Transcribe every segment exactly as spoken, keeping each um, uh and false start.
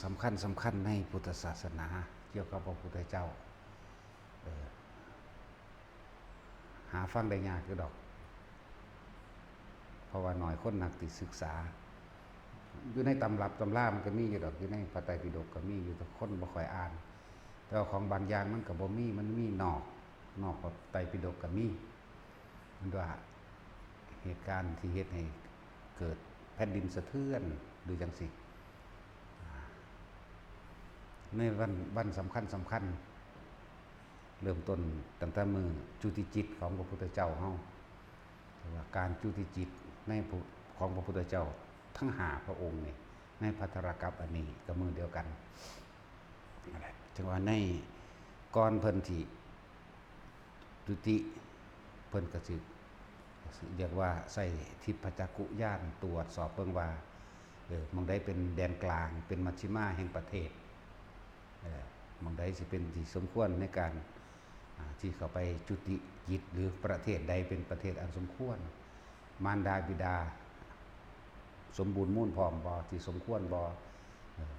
สำคัญสำคัญในพุทธศาสนา เกี่ยวกับพระพุทธเจ้า เออ หาฟังได้ยากอยู่ดอก เพราะว่าน้อยคนนักที่ศึกษา อยู่ในตำรับตำรามันก็มีอยู่ดอก อยู่ในพระไตรปิฎกก็มีอยู่ แต่คนบ่ค่อยอ่าน แต่ว่าของบางอย่างมันก็บ่มี มันมีนอก นอกพระไตรปิฎกก็มี มันว่าเหตุการณ์ที่เฮ็ดให้เกิดแผ่นดินสะเทือนหรือจังซี่ ในวัน วันสำคัญสำคัญ เริ่มต้นตั้งแต่มื้อจุติจิตของพระพุทธเจ้าเฮา แต่ว่าการจุติจิตในพุ- ของพระพุทธเจ้าทั้งห้าพระองค์นี่ ในภัททรกัปปะอันนี้ก็มื้อเดียวกัน นั่นแหละ จังว่าในก่อนเพิ่นที่จุติ เพิ่นก็สิเรียกว่าใช้ทิพยจักขุญาณตรวจสอบเบิ่งว่า เออ หม่องใดเป็นแดนกลาง เป็นมัชฌิมาแห่งประเทศ เออ หม่องใดสิเป็นที่สมควรในการ อ่า ที่เข้าไปจุติจิต หรือประเทศใดเป็นประเทศอันสมควร มารดาบิดา สมบูรณ์มูลพร้อมบ่ ที่สมควรบ่ เออ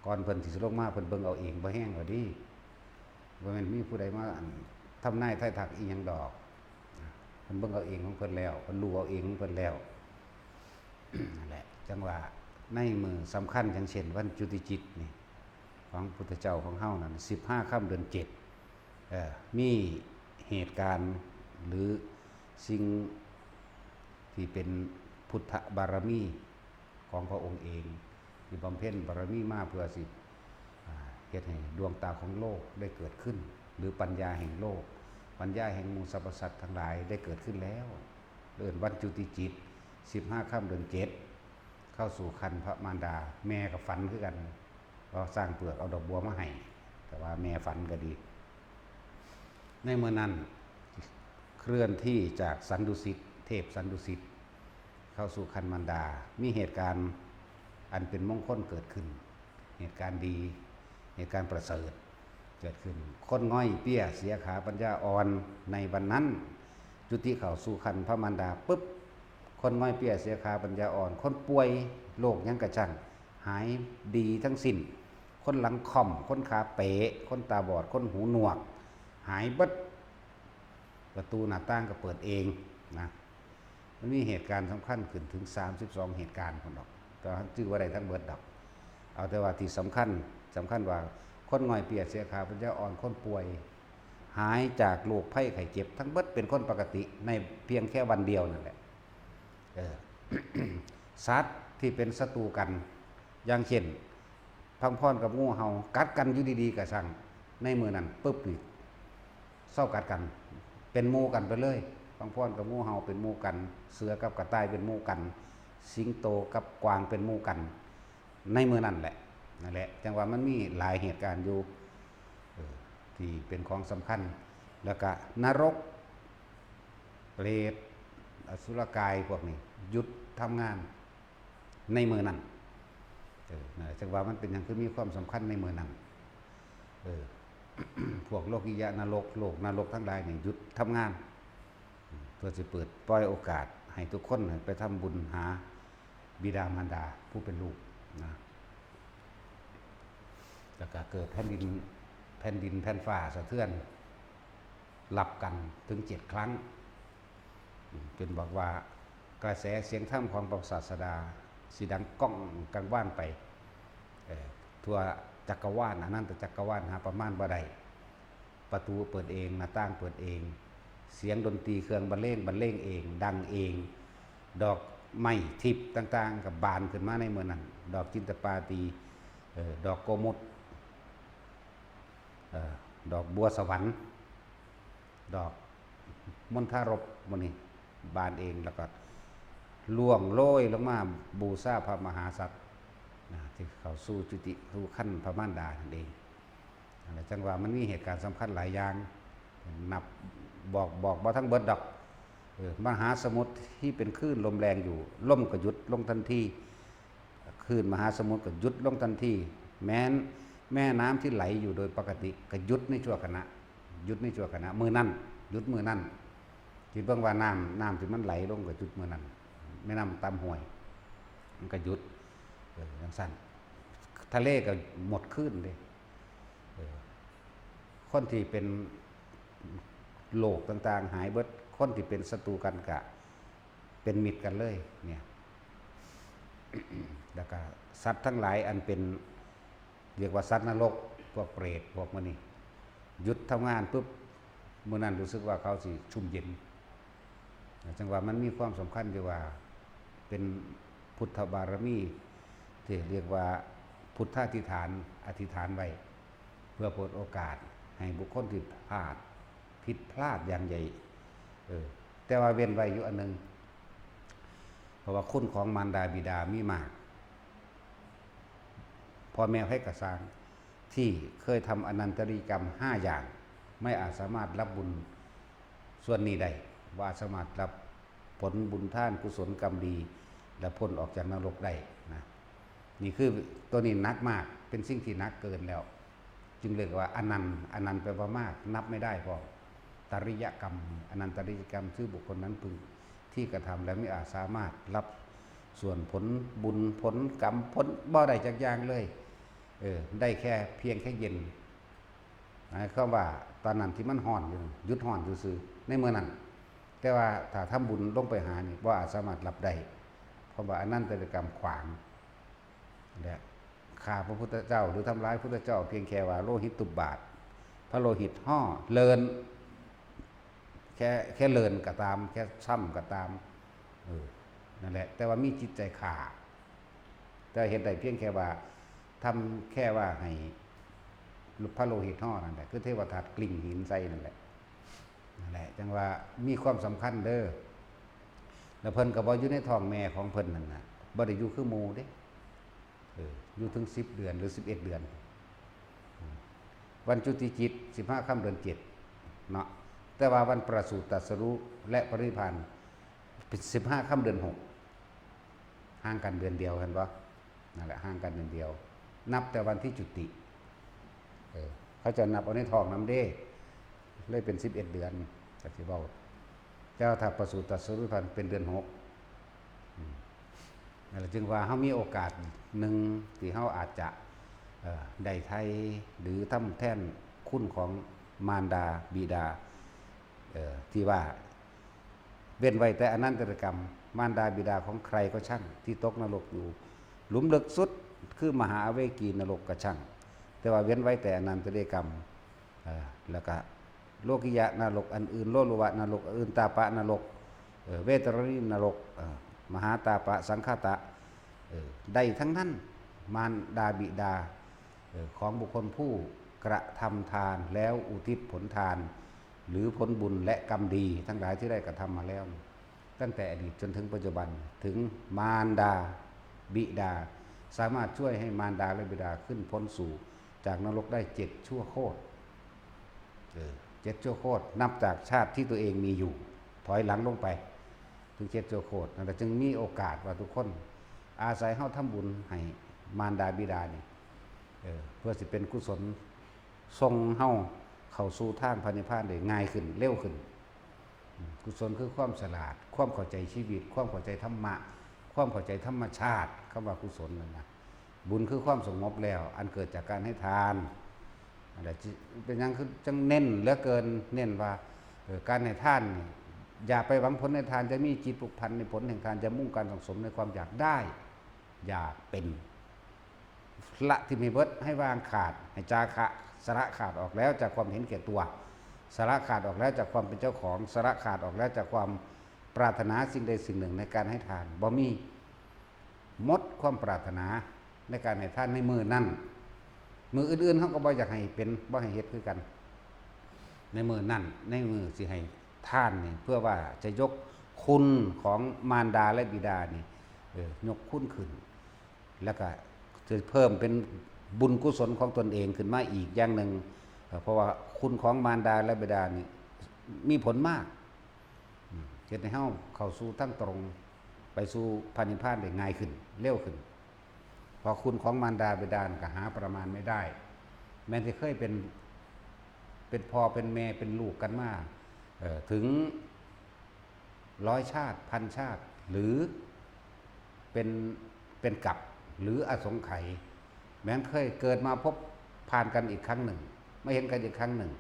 ก่อนเพิ่นสิลงมา เพิ่นเบิ่งเอาเองบ่แฮงว่าดี บ่แม่นมีผู้ใดมาอันทำนายทายทักอีหยังดอก เพิ่นเบิ่งเอาเองของเพิ่นแล้ว เพิ่นรู้เอาเองของเพิ่นแล้ว นั่นแหละ จังว่าในมื้อสำคัญ อย่างเช่น วันจุติจิตนี่ ของพุทธเจ้าของเฮานั่น สิบห้าค่ำเดือนเจ็ด เอ่อ มีเหตุการณ์หรือสิ่งที่เป็นพุทธบารมีของพระองค์เอง ที่บำเพ็ญบารมีมาเพื่อสิ อ่า เฮ็ดให้ดวงตาของโลกได้เกิดขึ้น หรือปัญญาแห่งโลก ปัญญาแห่งหมู่สรรพสัตว์ทั้งหลายได้เกิดขึ้นแล้ว เอิ้นวันจุติจิต สิบห้าค่ำเดือนเจ็ด เข้าสู่ครรภ์พระมารดา แม่ก็ฝันคือกัน ก็สร้างเปลือกเอาดอกบัวมาให้ แต่ว่าแม่ฝันก็ดี ในเมื่อนั้นเคลื่อนที่จากสันดุสิต เทพสันดุสิต เข้าสู่ครรภ์มารดา มีเหตุการณ์อันเป็นมงคลเกิดขึ้น เหตุการณ์ดี เหตุการณ์ประเสริฐเกิดขึ้น คนง่อยเปี้ยเสียขาปัญญาอ่อนในวันนั้น จุติเข้าสู่ครรภ์พระมารดาปุ๊บ คนง่อยเปี้ยเสียขาปัญญาอ่อน คนป่วยโรคหยังกะช่าง หายดีทั้งสิ้น คนหลังค่อม คนขาเป๋ คนตาบอด คนหูหนวก หายเบิด ประตูหน้าต่างก็เปิดเองนะ มันมีเหตุการณ์สำคัญขึ้นถึงสามสิบสองเหตุการณ์พุ้นดอก แต่ว่าจื่อบ่ได้ทั้งเบิดดอก เอาแต่ว่าที่สำคัญ สำคัญว่าคนง่อยเปี้ยเสียขาปัญญาอ่อน คนป่วย หายจากโรคภัยไข้เจ็บ ทั้งเบิดเป็นคนปกติในเพียงแค่วันเดียวนั่นแหละ เออ สัตว์ที่เป็นศัตรูกัน อย่างเช่น พังพรกับงูเห่ากัดกันอยู่ดีๆกะซัง ในมื้อนั้นปุ๊บนี่ เซากัดกัน เป็นหมู่กันไปเลย พังพรกับงูเห่าเป็นหมู่กัน เสือกับกระต่ายเป็นหมู่กัน สิงโตกับกวางเป็นหมู่กัน ในมื้อนั้นแหละ นั่นแหละ จังว่ามันมีหลายเหตุการณ์อยู่ เออ ที่เป็นของสำคัญ แล้วก็นรก เปรต อสุรกายพวกนี้ หยุดทำงานในมื้อนั้น เออ นั่นแหละ จังว่ามันเป็นหยังคือมีความสำคัญในมื้อนั้น เออ พวกโลกิยะนรก โลกนรกทั้งหลายนี่หยุดทำงาน เพื่อสิเปิดปล่อยโอกาสให้ทุกคนไปทำบุญหาบิดามารดาผู้เป็นลูกนะ แล้วก็เกิดแผ่นดิน แผ่นดินแผ่นฟ้าสะเทือน รับกันถึงเจ็ดครั้ง จนบอกว่ากระแสเสียงธรรมของพระศาสดาสิดังก้องกังวานไป เอ่อ ทั่วจักรวาล อนันตจักรวาลหาประมาณบ่ได้ ประตูเปิดเอง หน้าต่างเปิดเอง เสียงดนตรีเครื่องบรรเลงบรรเลงเอง ดังเอง ดอกไม้ทิพย์ต่างๆก็บานขึ้นมาในมื้อนั้น ดอกจินตปาตี เอ่อ ดอกโกมุต เอ่อ ดอกบัวสวรรค์ ดอกมณฑารพหมู่นี้บานเอง แล้วก็ร่วงโรยลงมาบูชาพระมหาสัตว์นะ ที่เข้าสู่จุติสู่ครรภ์พระมารดานั่นเอง นั่นแหละ จังว่ามันมีเหตุการณ์สำคัญหลายอย่าง นับบอก บอกบ่ทั้งเบิดดอก เออ มหาสมุทรที่เป็นคลื่นลมแรงอยู่ ลมก็หยุดลงทันที คลื่นมหาสมุทรก็หยุดลงทันที แม้นแม่น้ำที่ไหลอยู่โดยปกติก็หยุดในชั่วขณะ หยุดในชั่วขณะ มื้อนั้น หยุดมื้อนั้น คิดเบิ่งว่าน้ำ น้ำที่มันไหลลงก็หยุดมื้อนั้น แม่น้ำตามห้วย มันก็หยุด เออ จังซั่น ทะเลก็หมดคลื่นเด้ เออ คนที่เป็นโรคต่างๆ หายเบิด คนที่เป็นศัตรูกันก็เป็นมิตรกันเลยเนี่ย แล้วก็สัตว์ทั้งหลายอันเป็น เรียกว่าสัตว์นรก พวกเปรต พวกมันนี่ หยุดทำงานปุ๊บ มื้อนั้นรู้สึกว่าเขาสิชุ่มเย็น จังว่ามันมีความสำคัญอยู่ว่า เป็นพุทธบารมี ที่เรียกว่าพุทธาธิษฐาน อธิษฐานไว้ เพื่อเปิดโอกาสให้บุคคลที่พลาด ผิดพลาดอย่างใหญ่ เออ แต่ว่าเว้นไว้อยู่อันหนึ่ง เพราะว่าคุณของมารดาบิดามีมาก พ่อแม่ไผกะซ่าง ที่เคยทำอนันตริยกรรมห้าอย่าง ไม่อาจสามารถรับบุญส่วนนี้ได้ ว่าสามารถรับผลบุญทานกุศลกรรมดี และพ้นออกจากนรกได้นะ นี่คือตัวนี้หนักมาก เป็นสิ่งที่หนักเกินแล้ว จึงเรียกว่าอนันต์ อนันต์แปลว่ามาก นับไม่ได้พอ ตริยกรรม อนันตริยกรรม คือบุคคลนั้นพึงที่กระทำแล้วไม่อาจสามารถรับส่วนผลบุญผลกรรมผลบ่ได้จักอย่างเลย เออ ได้แค่เพียงแค่เย็น หมายความว่าตอนนั้นที่มันฮ้อนอยู่ หยุดฮ้อนซื่อๆ ในเมื่อนั้น แต่ว่าถ้าทำบุญลงไปหานี่บ่อาจสามารถรับได้ เพราะว่าอนันตริยกรรมขวาง และฆ่าพระพุทธเจ้าหรือทำร้ายพุทธเจ้าเพียงแค่ว่าโลหิตตุบาท พระโลหิตห่อเลิน แค่ แค่เลินก็ตาม แค่ช้ำก็ตาม เออ นั่นแหละ แต่ว่ามีจิตใจฆ่า แต่เฮ็ดได้เพียงแค่ว่าทำแค่ว่าให้พระโลหิตห่อนั่นแหละ คือเทวทัตกลิ้งหินใส่นั่นแหละ นั่นแหละ จังว่ามีความสำคัญเด้อ แล้วเพิ่นก็บ่อยู่ในท้องแม่ของเพิ่นนั่นน่ะ บ่ได้อยู่คือหมู่เด้ เออ อยู่ถึงสิบเดือนหรือสิบเอ็ดเดือน วันจุติจิต สิบห้าค่ำเดือนเจ็ด เนาะ แต่ว่าวันประสูติตรัสรู้และปรินิพพาน เป็น สิบห้าค่ำเดือนหก ห่างกันเดือนเดียว เห็นบ่ นั่นแหละ ห่างกันเดือนเดียว นับแต่วันที่จุติ เออ เขาจะนับเอาในท้องนำเด้ เลยเป็นสิบเอ็ดเดือน ก็สิเว้า แต่ว่าถ้าประสูติตรัสรู้พันเป็นเดือนหก อืม นั่นแหละ จึงว่าเฮามีโอกาสหนึ่งที่เฮาอาจจะ เอ่อ ได้ไถ่หรือทำแทนคุณของมารดาบิดา เอ่อ ที่ว่า เว้นไว้แต่อนันตริยกรรม มารดาบิดาของใครก็ช่าง ที่ตกนรกอยู่ หลุมลึกสุดคือมหาอเวกีนรกก็ช่าง แต่ว่าเว้นไว้แต่อนันตริยกรรม เอ่อ แล้วก็โลกิยะนรกอันอื่น โลลุวะนรกอันอื่น ตาปะนรก เอ่อ เวตรณีนรก เอ่อ มหาตาปะสังคตะ เอ่อ ได้ทั้งนั้น มารดาบิดา เอ่อ ของบุคคลผู้กระทำทานแล้วอุทิศผลทาน หรือผลบุญและกรรมดีทั้งหลายที่ได้กระทำมาแล้ว ตั้งแต่อดีตจนถึงปัจจุบัน ถึงมารดาบิดา สามารถช่วยให้มารดาและบิดาขึ้นพ้นสู่จากนรกได้เจ็ดชั่วโคตร เออ เจ็ดชั่วโคตร นับจากชาติที่ตัวเองมีอยู่ ถอยหลังลงไป ถึงเจ็ดชั่วโคตร นั่นแหละ จึงมีโอกาสว่าทุกคน อาศัยเฮาทำบุญให้มารดาบิดานี่ เออ เพื่อสิเป็นกุศล ส่งเฮาเข้าสู่ทางพระนิพพานได้ง่ายขึ้น เร็วขึ้น อืม กุศลคือความฉลาด ความเข้าใจชีวิต ความเข้าใจธรรมะ ความเข้าใจธรรมชาติ คำว่ากุศลนั่นนะ บุญคือความสงบแล้ว อันเกิดจากการให้ทาน นั่นแหละ จิ เป็นหยังคือจังเน้นเหลือเกิน เน้นว่า เอ่อ การให้ทานนี่ อย่าไปหวังผลในทาน จะมีจิตผูกพันในผลแห่งทาน จะมุ่งการสั่งสมในความอยากได้ อยากเป็น ละทิ้งให้เบิด ให้วางขาด ให้จาคะ สละขาดออกแล้วจากความเห็นแก่ตัว สละขาดออกแล้วจากความเป็นเจ้าของ สละขาดออกแล้วจากความปรารถนาสิ่งใดสิ่งหนึ่งในการให้ทาน บ่มี หมดความปรารถนาในการให้ทานในมื้อนั้น มื้ออื่นๆ เฮาก็บ่อยากให้เป็น บ่ให้เฮ็ดคือกัน ในมื้อนั้น ในมื้อสิให้ทานนี่ เพื่อว่าจะยกคุณของมารดาและบิดานี่ เออ ยกคุณขึ้น แล้วก็จะเพิ่มเป็นบุญกุศลของตนเองขึ้นมาอีกอย่างหนึ่ง เอ่อ เพราะว่าคุณของมารดาและบิดานี่มีผลมาก อืม เฮ็ดให้เฮาเข้าสู่ทางตรง ไปสู่พระนิพพานได้ง่ายขึ้น เร็วขึ้น เพราะคุณของมารดาบิดานี่ก็หาประมาณไม่ได้ แม้ที่เคยเป็น เป็นพ่อเป็นแม่เป็นลูกกันมา เอ่อ ถึงร้อยชาติ พันชาติ หรือเป็น เป็นกัป หรืออสงไขย แม้นเคยเกิดมาพบผ่านกันอีกครั้งหนึ่ง มาเห็นกันอีกครั้งหนึ่ง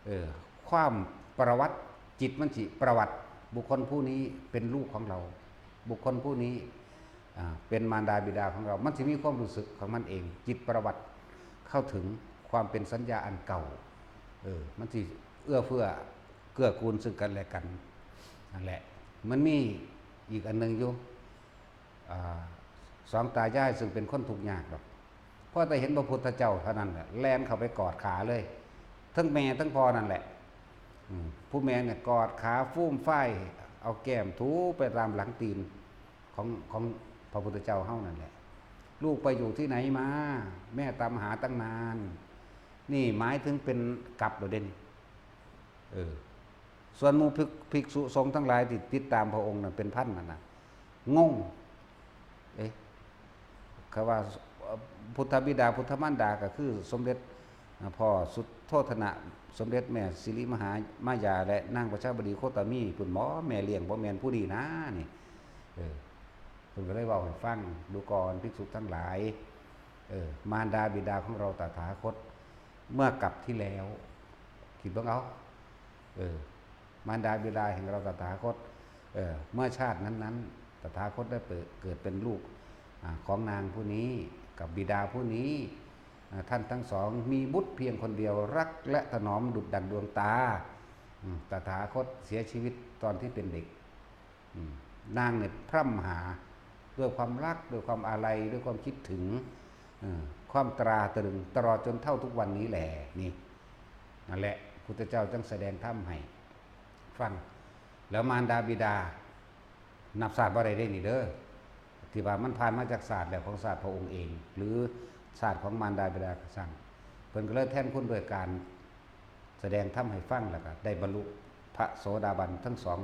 เออ ความประวัติ จิตมันสิประวัติ บุคคลผู้นี้เป็นลูกของเรา บุคคลผู้นี้ อ่า เป็นมารดาบิดาของเรา มันสิมีความรู้สึกของมันเอง จิตประวัติเข้าถึงความเป็นสัญญาอันเก่า เออ มันสิเอื้อเฟื้อเกื้อกูลซึ่งกันและกัน นั่นแหละ มันมีอีกอันหนึ่งอยู่ อ่า สองตายายซึ่งเป็นคนทุกข์ยากดอก พอแต่เห็นพระพุทธเจ้าเท่านั้นแหละ แล่นเข้าไปกอดขาเลย ทั้งแม่ทั้งพ่อนั่นแหละ อืม ผู้แม่เนี่ยกอดขาฟูมฟาย เอาแก้มถูไปตามหลังตีนของ ของพระพุทธเจ้าเฮานั่นแหละ ลูกไปอยู่ที่ไหนมา แม่ตามหาตั้งนาน นี่หมายถึงเป็นกลับแล้วเด้นี่ เออ ส่วนหมู่ภิก ภิกษุสงฆ์ทั้งหลายที่ติดตามพระองค์น่ะเป็นพันนั่นน่ะ งง เอ๊ะ คำว่า เอ่อ พุทธบิดา พุทธมารดาก็คือสมเด็จ อ่า พ่อสุทโธทนะ สมเด็จแม่สิริมหามายา และนางประชาบดีโคตมี พุ้นหมอ แม่เลี้ยงบ่แม่นผู้นี้นะนี่ เออ เพิ่นก็เลยเว้าให้ฟัง ดูก่อนภิกษุทั้งหลาย เออ มารดาบิดาของเราตถาคต เมื่อกลับที่แล้ว คิดเบิ่งเอา เออ มารดาบิดาแห่งเราตถาคต เออ เมื่อชาตินั้นๆ ตถาคตได้เปิด เกิดเป็นลูก อ่า ของนางผู้นี้ กับบิดาผู้นี้ อ่า ท่านทั้งสองมีบุตรเพียงคนเดียว รักและถนอมดุจดั่งดวงตา อืม ตถาคตเสียชีวิตตอนที่เป็นเด็ก อืม นางเนี่ยพร่ำหาด้วยความรัก ด้วยความอาลัย ด้วยความคิดถึง เอ่อ ความตราตรึง ตลอดจนเท่าทุกวันนี้แหละ นี่ นั่นแหละ พุทธเจ้าจึงแสดงธรรมให้ฟัง แล้วมารดาบิดา นับชาติบ่ได้เด้นี่เด้อ ที่ว่ามันผ่านมาจากชาติแล้วของชาติพระองค์เอง หรือชาติของมารดาบิดาก็ช่าง เพิ่นก็เลยแทนคุณด้วยการแสดงธรรมให้ฟัง แล้วก็ได้บรรลุพระโสดาบันทั้งสอง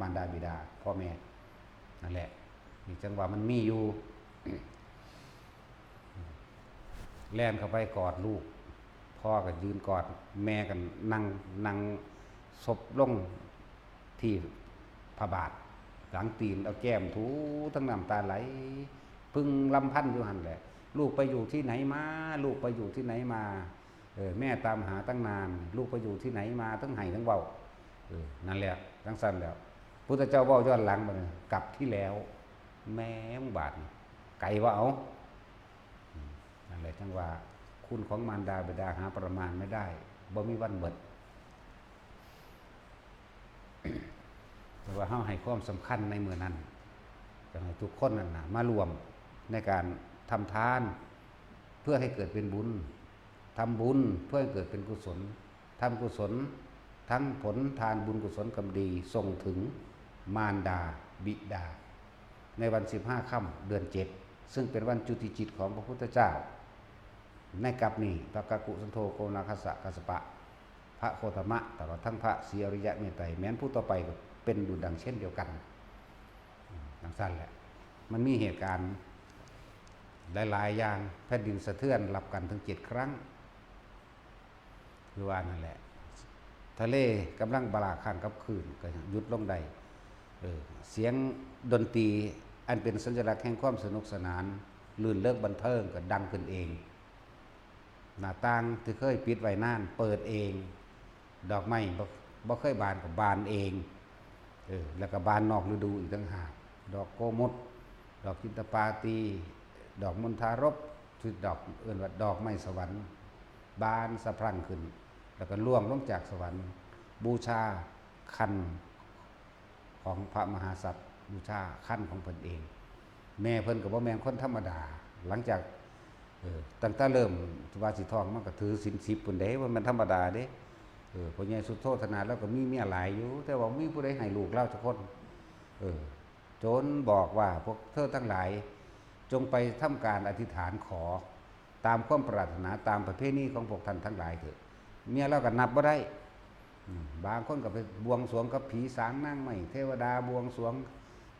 มารดาบิดาพ่อแม่ นั่นแหละ นี่จังว่ามันมีอยู่ แล่นเข้าไปกอดลูก พ่อก็ยืนกอด แม่ก็นั่ง นั่งซบลงที่พระบาท หลังตีน เอาแก้มถู ทั้งน้ำตาไหล พึงรำพันอยู่หั่นแหละ ลูกไปอยู่ที่ไหนมา ลูกไปอยู่ที่ไหนมา เออ แม่ตามหาตั้งนาน ลูกไปอยู่ที่ไหนมา ทั้งไห้ทั้งเว้า เออ นั่นแหละ จังซั่นแล้ว พุทธเจ้าเว้าย้อนหลังบัดนี้ กลับที่แล้ว แม่มึงบาดนี่ ไกลว่าเอา อืม นั่นแหละจังว่า คุณของมารดาบิดาหาประมาณไม่ได้ บ่มีวันเบิด แต่ว่าเฮาให้ความสำคัญในมื้อนั้น จังให้ทุกคนนั่นน่ะ มาร่วมในการทำทาน เพื่อให้เกิดเป็นบุญ ทำบุญเพื่อให้เกิดเป็นกุศล ทำกุศล ทั้งผลทานบุญกุศลกรรมดี ส่งถึงมารดาบิดา ในวันสิบห้าค่ำเดือนเจ็ด ซึ่งเป็นวันจุติจิตของพระพุทธเจ้า ในกลับนี้ พระกักกุสันโธ โกนาคัสสะ กัสสปะ พระโคตมะ ตลอดทั้งพระศรีอริยะเมตไตรย แม้นผู้ต่อไปก็เป็นดุจดังเช่นเดียวกัน อืม ดังซั่นแหละ มันมีเหตุการณ์หลายๆ อย่าง แผ่นดินสะเทือนรับกันถึงเจ็ดครั้ง คือว่านั่นแหละ ทะเลกำลังบาลาข้างกับคลื่นก็หยุดลงได้ เออ เสียงดนตรีอันเป็นสัญลักษณ์แห่งความสนุกสนาน รื่นเริงบันเทิงก็ดังขึ้นเอง หน้าต่างที่เคยปิดไว้นานเปิดเอง ดอกไม้บ่ บ่เคยบานก็บานเอง เออ แล้วก็บานนอกฤดูอีกต่างหาก ดอกโกมด ดอกจินตปาตี ดอกมณฑารพ คือดอกเอิ้นว่าดอกไม้สวรรค์ บานสะพรั่งขึ้น แล้วก็ร่วงลงจากสวรรค์ บูชาคันของพระมหากษัตริย์ บูชาคันของเพิ่นเอง แม่เพิ่นก็บ่แม่นคนธรรมดา หลังจาก เออ ตั้งแต่เริ่มว่าสิท้องมันก็ถือศีลสิบพุ้นเด้ บ่แม่นธรรมดาเด้ เออ พ่อใหญ่สุโธทนาแล้วก็มีเมียหลายอยู่ แต่ว่ามีผู้ใดให้ลูกลาวจักคน เออ จนบอกว่า พวกเธอทั้งหลาย จงไปทำการอธิษฐานขอ ตามความปรารถนา ตามประเพณีของพวกท่านทั้งหลายเถิด เมียลาวก็นับบ่ได้ อืม บางคนก็ไปบวงสรวงกับผีสางนางไม้ เทวดาบวงสรวง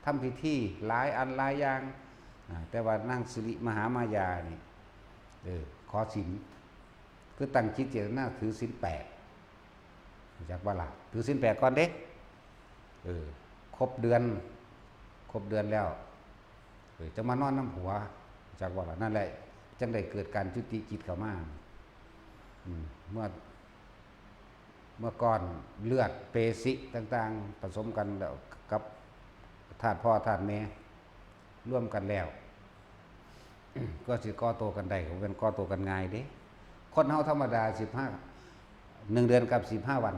ทำพิธีหลายอันหลายอย่าง อ่า แต่ว่านางสิริมหามายานี่ เออ ขอศีล คือตั้งจิตเจตนาถือศีลแปด รู้จักบ่ล่ะ ถือศีลแปดก่อนเด้ เออ ครบเดือน ครบเดือนแล้ว เออ จั่งมานอนนำผัว รู้จักบ่ล่ะ นั่นแหละ จั่งได้เกิดการจุติจิตเข้ามา อืม เมื่อ เมื่อก้อนเลือดเปสิต่างๆ ผสมกันแล้วกับธาตุพ่อธาตุแม่รวมกันแล้ว ก็สิก่อตัวกันได้ ก็เป็นก่อตัวกันง่ายเด้ คนเฮาธรรมดาสิบห้า หนึ่งเดือนกับสิบห้าวัน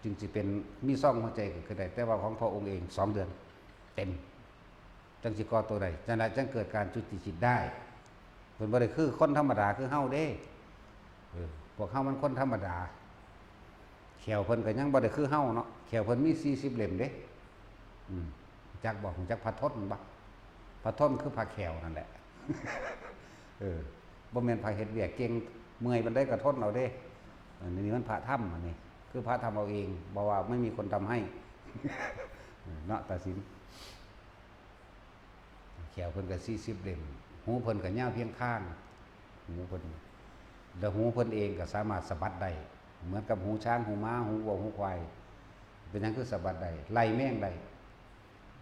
จึงสิเป็น มีซองหัวใจก็คือได้ แต่ว่าของพระองค์เองสองเดือนเต็ม จั่งสิก่อตัวได้ จั่งใดจั่งเกิดการจุติจิตได้ เพิ่นบ่ได้คือคนธรรมดาคือเฮาเด้ เออ พวกเฮามันคนธรรมดา แข้วเพิ่นก็ยังบ่ได้คือเฮาเนาะ แข้วเพิ่นมีสี่สิบเล่มเด้ อืม จักบ่ ฮู้จักพระทนบ่ พระทนคือพระแข้วนั่นแหละ เออ บ่แม่นพระเฮ็ดเวียกเก่ง เมื่อยปานใดก็ทนเอาเด้ อันนี้มันพระธรรม อันนี้ คือพระทำเอาเอง บ่ว่าไม่มีคนทำให้ เนาะ ตาสิน แข้วเพิ่นก็สี่สิบเล่ม หูเพิ่นก็ยาวเพียงคาง หูเพิ่น แล้วหูเพิ่นเองก็สามารถสะบัดได้ เหมือนกับหูช้าง หูม้า หูวัว หูควาย เป็นหยังคือสะบัดได้ ไล่แมงได้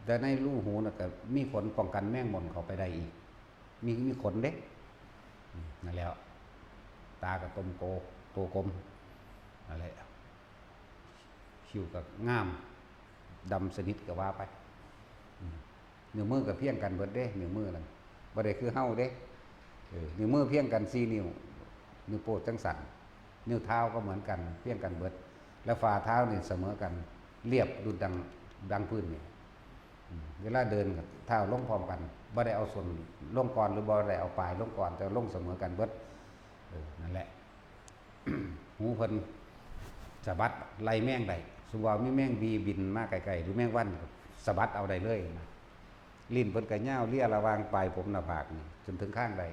แต่ในรูหูน่ะก็มีขนป้องกันแมงม่อนเข้าไปได้อีก มี มีขนเด้ อืม นั่นแหล้ว ตาก็ตมโก โตกลม นั่นแหละ คิ้วก็งาม ดำสนิทก็ว่าไป อืม นิ้วมือก็เพียงกันเบิดเด้ นิ้วมือนั่น บ่ได้คือเฮาเด้ เออ นิ้วมือเพียงกันสี่นิ้ว นิ้วโป้จั่งซั่น นิ้วเท้าก็เหมือนกัน เพียงกันเบิด แล้วฝ่าเท้านี่เสมอกัน เรียบดุจดัง ดังพื้นนี่ อืม เวลาเดินก็เท้าลงพร้อมกัน บ่ได้เอาส้นลงก่อน หรือบ่ได้เอาปลายลงก่อน แต่ลงเสมอกันเบิด เออ นั่นแหละ หูเพิ่นสะบัดไล่แมงได้ สมมุติว่ามีแมงวีบินมาใกล้ๆ หรือแมงวัน สะบัดเอาได้เลยนะ ลิ้นเพิ่นก็ยาวเลียระหว่างปลายผมหน้าผากนี่ จนถึงคางได้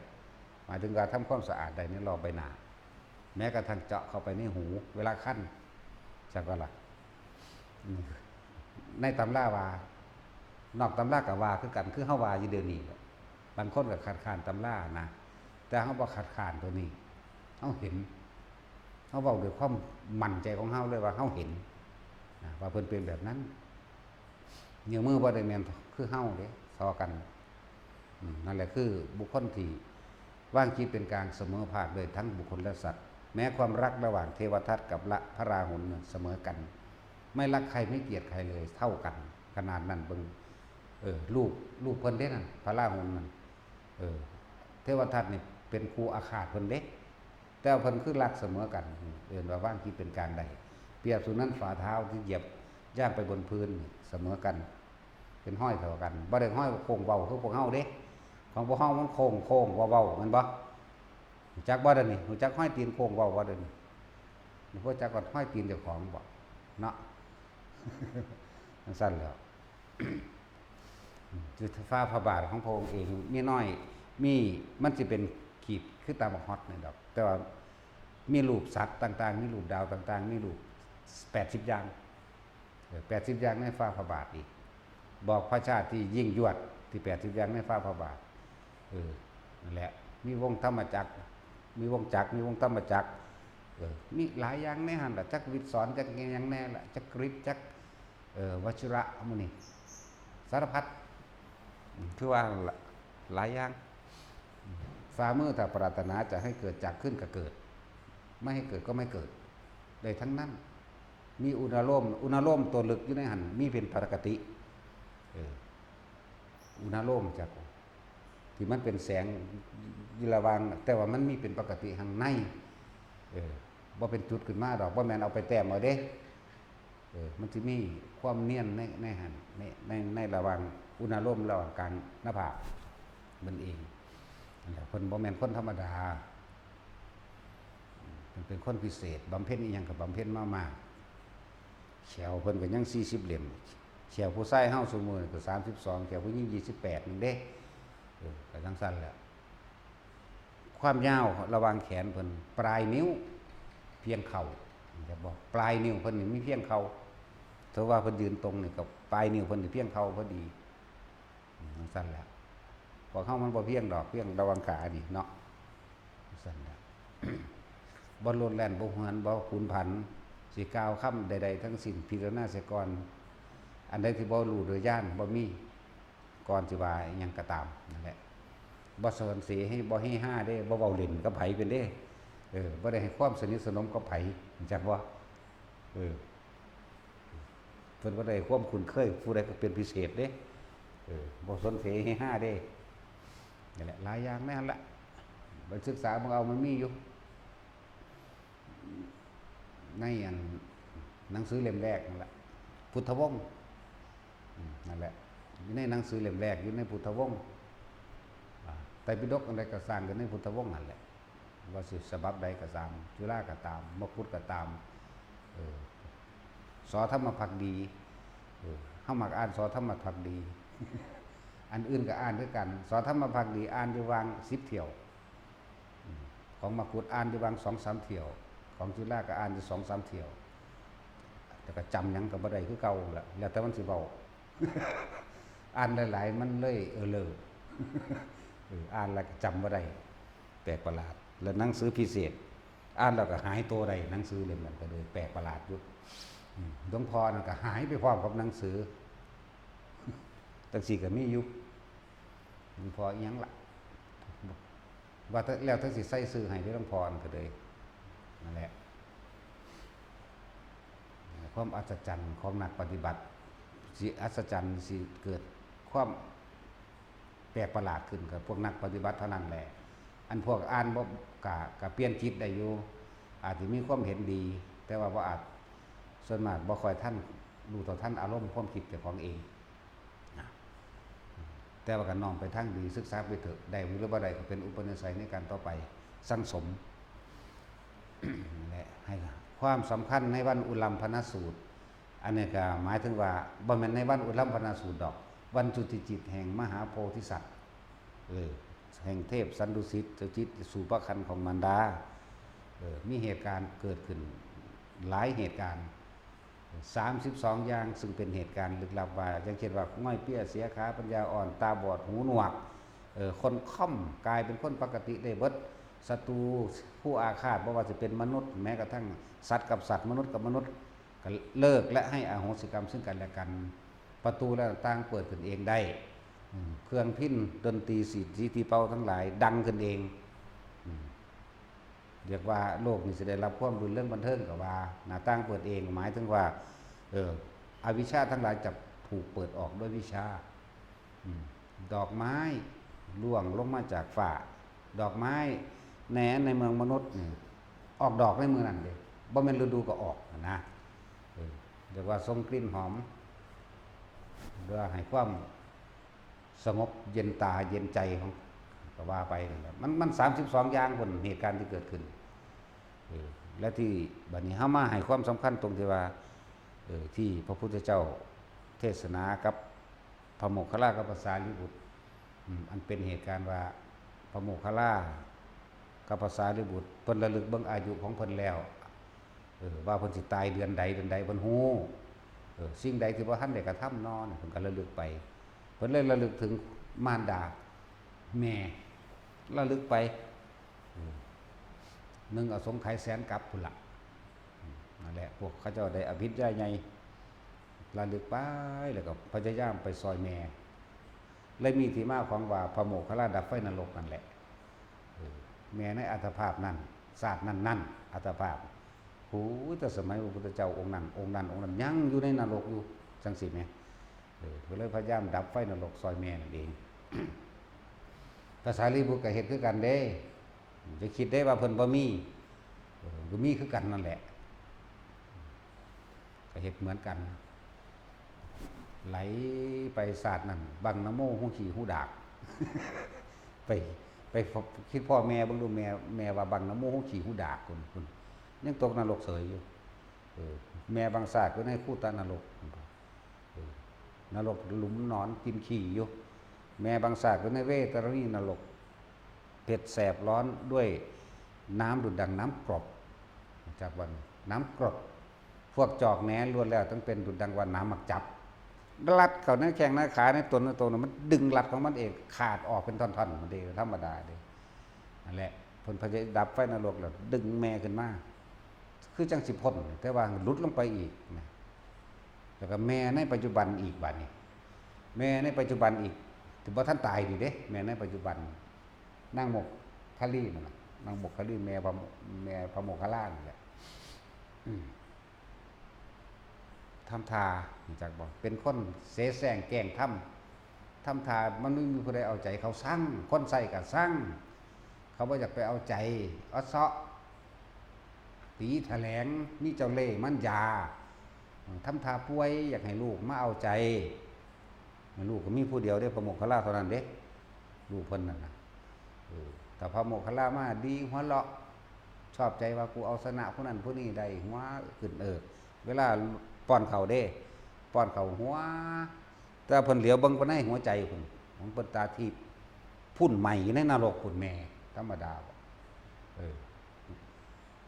หมายถึงว่าทำความสะอาดได้ในรอบใบหน้า แม้กระทั่งเจาะเข้าไปในหู เวลาคัน จั่งก็ล่ะ อืม ในตำราว่า นอกตำราก็ว่าคือกัน คือเฮาว่าอยู่เดี๋ยวนี้แหละ บางคนก็คัดค้านตำรานะ แต่เฮาบ่คัดค้านตัวนี้ เฮาเห็น เฮาเว้าด้วยความมั่นใจของเฮาเลยว่าเฮาเห็นนะ ว่าเพิ่นเป็นแบบนั้น นิ้วมือบ่ได้แม่นคือเฮาเด้ ท่อกัน อืม นั่นแหละคือบุคคลที่วางจิตเป็นกลางเสมอภาคด้วยทั้งบุคคลและสัตว์ แม้ความรักระหว่างเทวทัตกับละพระราหุลเนี่ยเสมอกัน ไม่รักใครไม่เกลียดใครเลย เท่ากัน ขนาดนั้นเบิ่ง เออ ลูก ลูกเพิ่นเด้นั่น พระราหุลนั่น เออ เทวทัตนี่เป็นคู่อาฆาตเพิ่นเด้ แต่ว่าเพิ่นคือรักเสมอกัน เอิ้นว่าวางจิตเป็นกลางได้ เปรียบเสมือนฝ่าเท้าที่เหยียบย่างไปบนพื้นเสมอกัน เป็นห้อยเท่ากัน บ่ได้ห้อยโค้งเว้าคือพวกเฮาเด้ ของพวกเฮามันโค้งโค้งเว้าเว้าแม่นบ่ รู้จักบ่เดี๋ยวนี้ รู้จักห้อยตีนโค้งเว้าบ่เดี๋ยวนี้ บ่รู้จักก็ห้อยตีนเจ้าของบ่ เนาะ จั่งซั่นแหล้ว คือฟ้าพระบาทของพระองค์เอง มีน้อย มี มันสิเป็นขีดคือตาบักฮอดนี่ดอก แต่ว่ามีรูปสัตว์ต่างๆ มีรูปดาวต่างๆ มีรูปแปดสิบอย่าง เออ แปดสิบอย่างในฟ้าพระบาทอีก บอกพระชาติที่ยิ่งยวดที่แปดสิบอย่างในฟ้าพระบาท เออ นั่นแหละ มีวงธรรมจักร มีวงจักร มีวงธรรมจักร เออ มีหลายอย่างในหั่นล่ะ จักวิทย์สอน จักอิหยังแน่ล่ะ จักกฤษ จัก เออ วชิระหมู่นี้ สารพัด อืม คือว่าหั่นล่ะ หลายอย่าง ฝ่ามือถ้าปรารถนาจะให้เกิดจักรขึ้นก็เกิด ไม่ให้เกิดก็ไม่เกิด ได้ทั้งนั้น มีอุณาโลม อุณาโลมตัวลึกอยู่ในหั่น มีเป็นปกติ เออ อุณาโลมจักร ที่มันเป็นแสงอยู่ระหว่าง แต่ว่ามันมีเป็นปกติข้างใน เออ บ่เป็นจุดขึ้นมาดอก บ่แม่นเอาไปแต้มเอาเด้ เออ มันสิมีความเนียนใน ในหั่น ใน ใน ในระหว่างอุณาโลมระหว่างกลางหน้าผากมันเอง นั่นแหละ เพิ่นบ่แม่นคนธรรมดา เพิ่นเป็นคนพิเศษ บำเพ็ญอิหยังก็บำเพ็ญมามาก แข้วเพิ่นก็ยังสี่สิบเล่ม แข้วผู้ชายเฮาซุมื้อนี้ก็สามสิบสอง แข้วผู้หญิงยี่สิบแปดนั่นเด้ เออ ก็จั่งซั่นแหละ ความยาวระหว่างแขนเพิ่น ปลายนิ้วเพียงเข่า เห็นบ่ ปลายนิ้วเพิ่นนี่มีเพียงเข่า ถือว่าเพิ่นยืนตรงนี่ก็ปลายนิ้วเพิ่นนี่เพียงเข่าพอดี อืม จั่งซั่นแหละ พวกเฮามันบ่เพียงดอก เพียงระหว่างขานี่เนาะ จั่งซั่นแหละ บ่โลดแล่น บ่หวน บ่ผุนผัน สิกล่าวคำใดๆทั้งสิ้น พิจารณาเสียก่อน อันใดที่บ่รู้โดยญาณ บ่มี ก่อนสิว่าอิหยังก็ตาม นั่นแหละ บ่สนเสให้ บ่เฮฮาเด้ บ่เว้าเล่นกับไผเพิ่นเด้ เออ บ่ได้ให้ความสนิทสนมกับไผ จักบ่ เออ เพิ่นบ่ได้ความคุ้นเคยผู้ใดเป็นพิเศษเด้ เออ บ่สนเสเฮฮาเด้ นี่แหละ หลายอย่างในหั้นละ ไปศึกษาเบิ่งเอา มันมีอยู่ ในอันหนังสือเล่มแรกนั่นแหละ พุทธวงศ์ อืม นั่นแหละ อยู่ในหนังสือเล่มแรก อยู่ในพุทธวงศ์ อ่า ไตรปิฎกอันใดก็สร้างอยู่ในพุทธวงศ์นั่นแหละ ว่าสิฉบับใดก็ตาม จุฬาก็ตาม มกุฏก็ตาม เออ สอธรรมภักดี เออ เฮามักอ่านสอธรรมภักดี อันอื่นก็อ่านคือกัน สอธรรมภักดีอ่านอยู่วางสิบเที่ยว อืม ของมกุฏอ่านอยู่วางสองสามเที่ยว ของจุฬาก็อ่านอยู่สองสามเที่ยว แต่ก็จำหยังก็บ่ได้คือเก่าละ แล้วแต่มันสิเว้า อ่านหลายๆ มันเลยเออเลอ เออ อ่านแล้วก็จำบ่ได้ แปลกประหลาด และหนังสือพิเศษ อ่านแล้วก็หายตัวได้ หนังสือเล่มนั้นก็เลยแปลกประหลาดอยู่ อืม หลวงพ่อนั่นก็หายไปพร้อมกับหนังสือ จังซี้ก็มีอยู่ หลวงพ่ออิหยังล่ะ ว่าแต่ แล้วแต่สิใส่ชื่อให้เด้อ หลวงพ่อนั่นก็เลย นั่นแหละ ความอัศจรรย์ของนักปฏิบัติ สิอัศจรรย์ สิเกิดความแปลกประหลาดขึ้นกับพวกนักปฏิบัติเท่านั้นแหละ อันพวกอ่านบ่ กะ กะเปลี่ยนจิตได้อยู่ อาจจะมีความเห็นดี แต่ว่าบ่อาจ ส่วนมากบ่ค่อยทัน รู้เท่าทันอารมณ์ความคิดเจ้าของเอง นะ แต่ว่าก็น้อมไปทางดี ศึกษาไปเถอะ ได้หรือบ่ได้ก็เป็นอุปนิสัยในการต่อไป สั่งสม และให้ความสำคัญในวันอุลัมพนสูตร อันนี้ก็หมายถึงว่า บ่แม่นในวันอุลัมพนสูตรดอก วันจุติจิตแห่งมหาโพธิสัตว์ เออ แห่งเทพสันดุสิต เจ้าจิตสูปคันธ์ของมารดา เออ มีเหตุการณ์เกิดขึ้นหลายเหตุการณ์ สามสิบสองอย่าง ซึ่งเป็นเหตุการณ์ลึกลับว่า อย่างเช่นว่า ง่อยเปี้ยเสียขา ปัญญาอ่อน ตาบอด หูหนวก เอ่อ คนค่อม กลายเป็นคนปกติได้เบิด ศัตรู ผู้อาฆาต บ่ว่าจะเป็นมนุษย์ แม้กระทั่งสัตว์กับสัตว์ มนุษย์กับมนุษย์ ก็เลิกและให้อโหสิกรรมซึ่งกันและกัน ประตูและหน้าต่างเปิดขึ้นเองได้ อืม เครื่องพิณ ดนตรี สีด สีตีเป่าทั้งหลายดังขึ้นเอง อืม เรียกว่าโลกนี้สิได้รับความรื่นเริงบันเทิงก็ว่า หน้าต่างเปิดเอง หมายถึงว่า เออ อวิชชาทั้งหลายจะถูกเปิดออกด้วยวิชชา อืม ดอกไม้ร่วงลงมาจากฟ้า ดอกไม้แหนในเมืองมนุษย์นี่ ออกดอกในมื้อนั้นเด้ บ่แม่นฤดูก็ออกหั้นนะ เออ เรียกว่าส่งกลิ่นหอม เพื่อให้ความสงบเย็นตาเย็นใจของ ก็ว่าไปนั่นแหละ มัน มันสามสิบสองอย่างพุ้น เหตุการณ์ที่เกิดขึ้น เออ และที่บัดนี้เฮามาให้ความสำคัญตรงที่ว่า เออ ที่พระพุทธเจ้าเทศนากับพระโมคคัลลากับพระสารีบุตร อืม อันเป็นเหตุการณ์ว่าพระโมคคัลลากับพระสารีบุตร เพิ่นระลึกเบิ่งอายุของเพิ่นแล้ว เออ ว่าเพิ่นสิตายเดือนใด เดือนใด เพิ่นฮู้ เออ สิ่งใดที่บ่ทันได้กระทำนอ เพิ่นก็ระลึกไป เพิ่นเลยระลึกถึงมารดา แม่ ระลึกไป อืม หนึ่งอสงไขยแสนกัปพุ้นละ อืม นั่นแหละ พวกเขาเจ้าได้อภิญญาใหญ่ ระลึกไป แล้วก็พยายามไปซอยแม่ เลยมีที่มาของว่าพระโมคคัลลาดับไฟนรกนั่นแหละ เออ แม่ในอัตภาพนั้น ชาตินั้นๆ อัตภาพ โอ้ย แต่สมัยพระพุทธเจ้าองค์นั้น องค์นั้น องค์นั้น ยังอยู่ในนรกอยู่ จังซี้แหม เออ ก็เลยพยายามดับไฟนรกซอยแม่นั่นเอง พระสารีบุตรก็เฮ็ดคือกันเด้ อย่าคิดได้ว่าเพิ่นบ่มี เออ ก็มีคือกันนั่นแหละ ก็เฮ็ดเหมือนกัน ไหลไปชาตินั้น บังนะโม หูขี้หูดาก ไป ไปคิดพ่อแม่เบิ่งดู แม่ แม่ว่าบังนะโม หูขี้หูดาก พุ้น พุ้น ยังตกนรกเสยอยู่ เออ แม่บางชาติก็ในคูตะนรก เออ นรกหลุมหนอนกินขี้อยู่ แม่บางชาติก็ในเวตรณีนรก เผ็ดแสบร้อนด้วยน้ำดุจดังน้ำกรด จากวันน้ำกรด พวกจอกแหนล้วนแล้วต้องเป็นดุจดังว่าน้ำหมากจับ รัดเข้าในแข้งในขาในตนในตัวน่ะ มันดึงรัดของมันเอง ขาดออกเป็นท่อนๆ มันเอง ธรรมดาเด้ นั่นแหละ เพิ่นพยายามดับไฟนรกแล้วดึงแม่ขึ้นมา คือจังสิพ้น แต่ว่าหลุดลงไปอีกนะ แล้วก็แม่ในปัจจุบันอีกบัดนี้ แม่ในปัจจุบันอีก ที่บ่ทันตายนี่เด้ แม่ในปัจจุบัน นางโมคคัลลีนั่นน่ะ นางโมคคัลลีแม่พระโม- แม่พระโมคคัลลานั่นแหละ อืม ทำท่า รู้จักบ่ เป็นคนเสแสร้งแกล้งทำ ทำท่ามันไม่มีผู้ใดเอาใจเขาซัง คนใส่ก็ซัง เขาบ่อยากไปเอาใจ อเซาะ ตีแถลง มีเจ้าเล่ห์มันยา ทำท่าป่วยอยากให้ลูกมาเอาใจ ลูกก็มีผู้เดียวเด้ พระโมคคัลลาเท่านั้นเด้ ลูกเพิ่นนั่นน่ะ เออ ถ้าพระโมคคัลลามาดีหัวเราะ ชอบใจว่ากูเอาชนะผู้นั้นผู้นี้ได้ หัวขึ้น เออ เวลาป้อนข้าวเด้ ป้อนข้าวหัว แต่เพิ่นเหลียวเบิ่งไปในหัวใจพุ้น ของเพิ่นตาทิพย์ พุ้นไหม้อยู่ในนรกพุ้นแม่ ธรรมดาบ่ เออ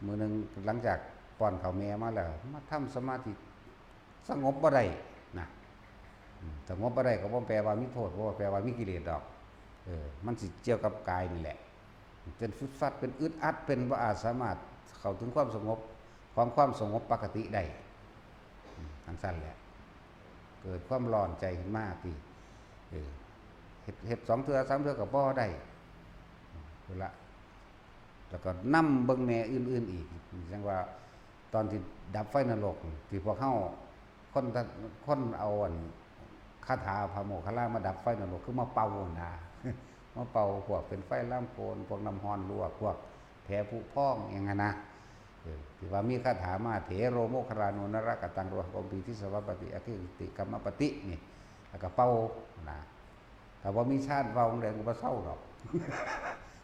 มื้อหนึ่งหลังจากป้อนข้าวแม่มาแล้ว มาทำสมาธิ สงบบ่ได้นะ อืม สงบบ่ได้ก็บ่แปลว่ามีโทษ บ่แปลว่ามีกิเลสดอก เออ มันสิเกี่ยวกับกายนี่แหละ เป็นฟึดฟัด เป็นอึดอัด เป็นบ่อาจสามารถเข้าถึงความสงบ ของความสงบปกติได้ อืม จั่งซั้นแหละ เกิดความร้อนใจขึ้นมาติ เออ เฮ็ด เฮ็ดสองเทื่อสามเทื่อก็บ่ได้ เวลา แล้วก็นำเบิ่งแม่อื่นๆอีก จั่งว่าตอนที่ดับไฟนรก ที่พวกเฮา คน คนเอาอันคาถาพระโมคคัลลามาดับไฟนรก คือมาเป่าหั่นนะ มาเป่าพวกเป็นไฟลามโกณ พวกน้ำร้อนลวก พวกแผลผุพองอย่างนั้นนะ เออ ที่ว่ามีคาถามา เถโรโมคคัลลาโน นรกตังโรหะโกมปี ทิสสะวัปปะติ อคิติกัมมะปะติ นี่ แล้วก็เป่านะ ถ้าบ่มีฌานเป่าจั่งใดก็บ่เซาดอก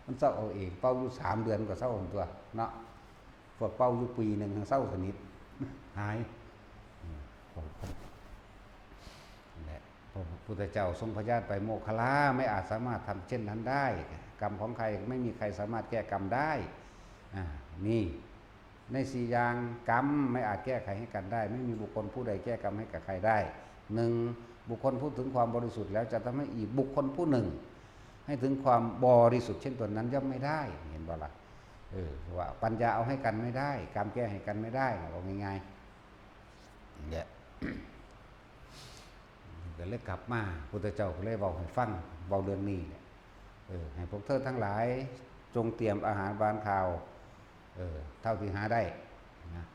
มันเซาเอาเอง เป่าอยู่สามเดือนก็เซาหั่นตั๊วเนาะ พวกเป่าอยู่ปีหนึ่งเซาสนิท หาย อืม นั่นแหละ พระพุทธเจ้าทรงพยานไป โมคคัลลาไม่อาจสามารถทำเช่นนั้นได้ กรรมของใครไม่มีใครสามารถแก้กรรมได้ อ่า นี่ ในสี่อย่าง กรรมไม่อาจแก้ไขให้กันได้ ไม่มีบุคคลผู้ใดแก้กรรมให้กับใครได้ หนึ่ง บุคคลผู้ถึงความบริสุทธิ์แล้วจะทำให้อีกบุคคลผู้หนึ่ง ให้ถึงความบริสุทธิ์เช่นตนนั้นย่อมไม่ได้ เห็นบ่ล่ะ เออ ว่าปัญญาเอาให้กันไม่ได้ กรรมแก้ให้กันไม่ได้นะ เอาง่ายๆ เนี่ย ก็เลยกลับมา พุทธเจ้าก็เลยเว้าให้ฟัง เว้าเรื่องนี้แหละ เออ ให้พวกเธอทั้งหลายจงเตรียมอาหารหวานข้าว เออ เท่าที่หาได้นะ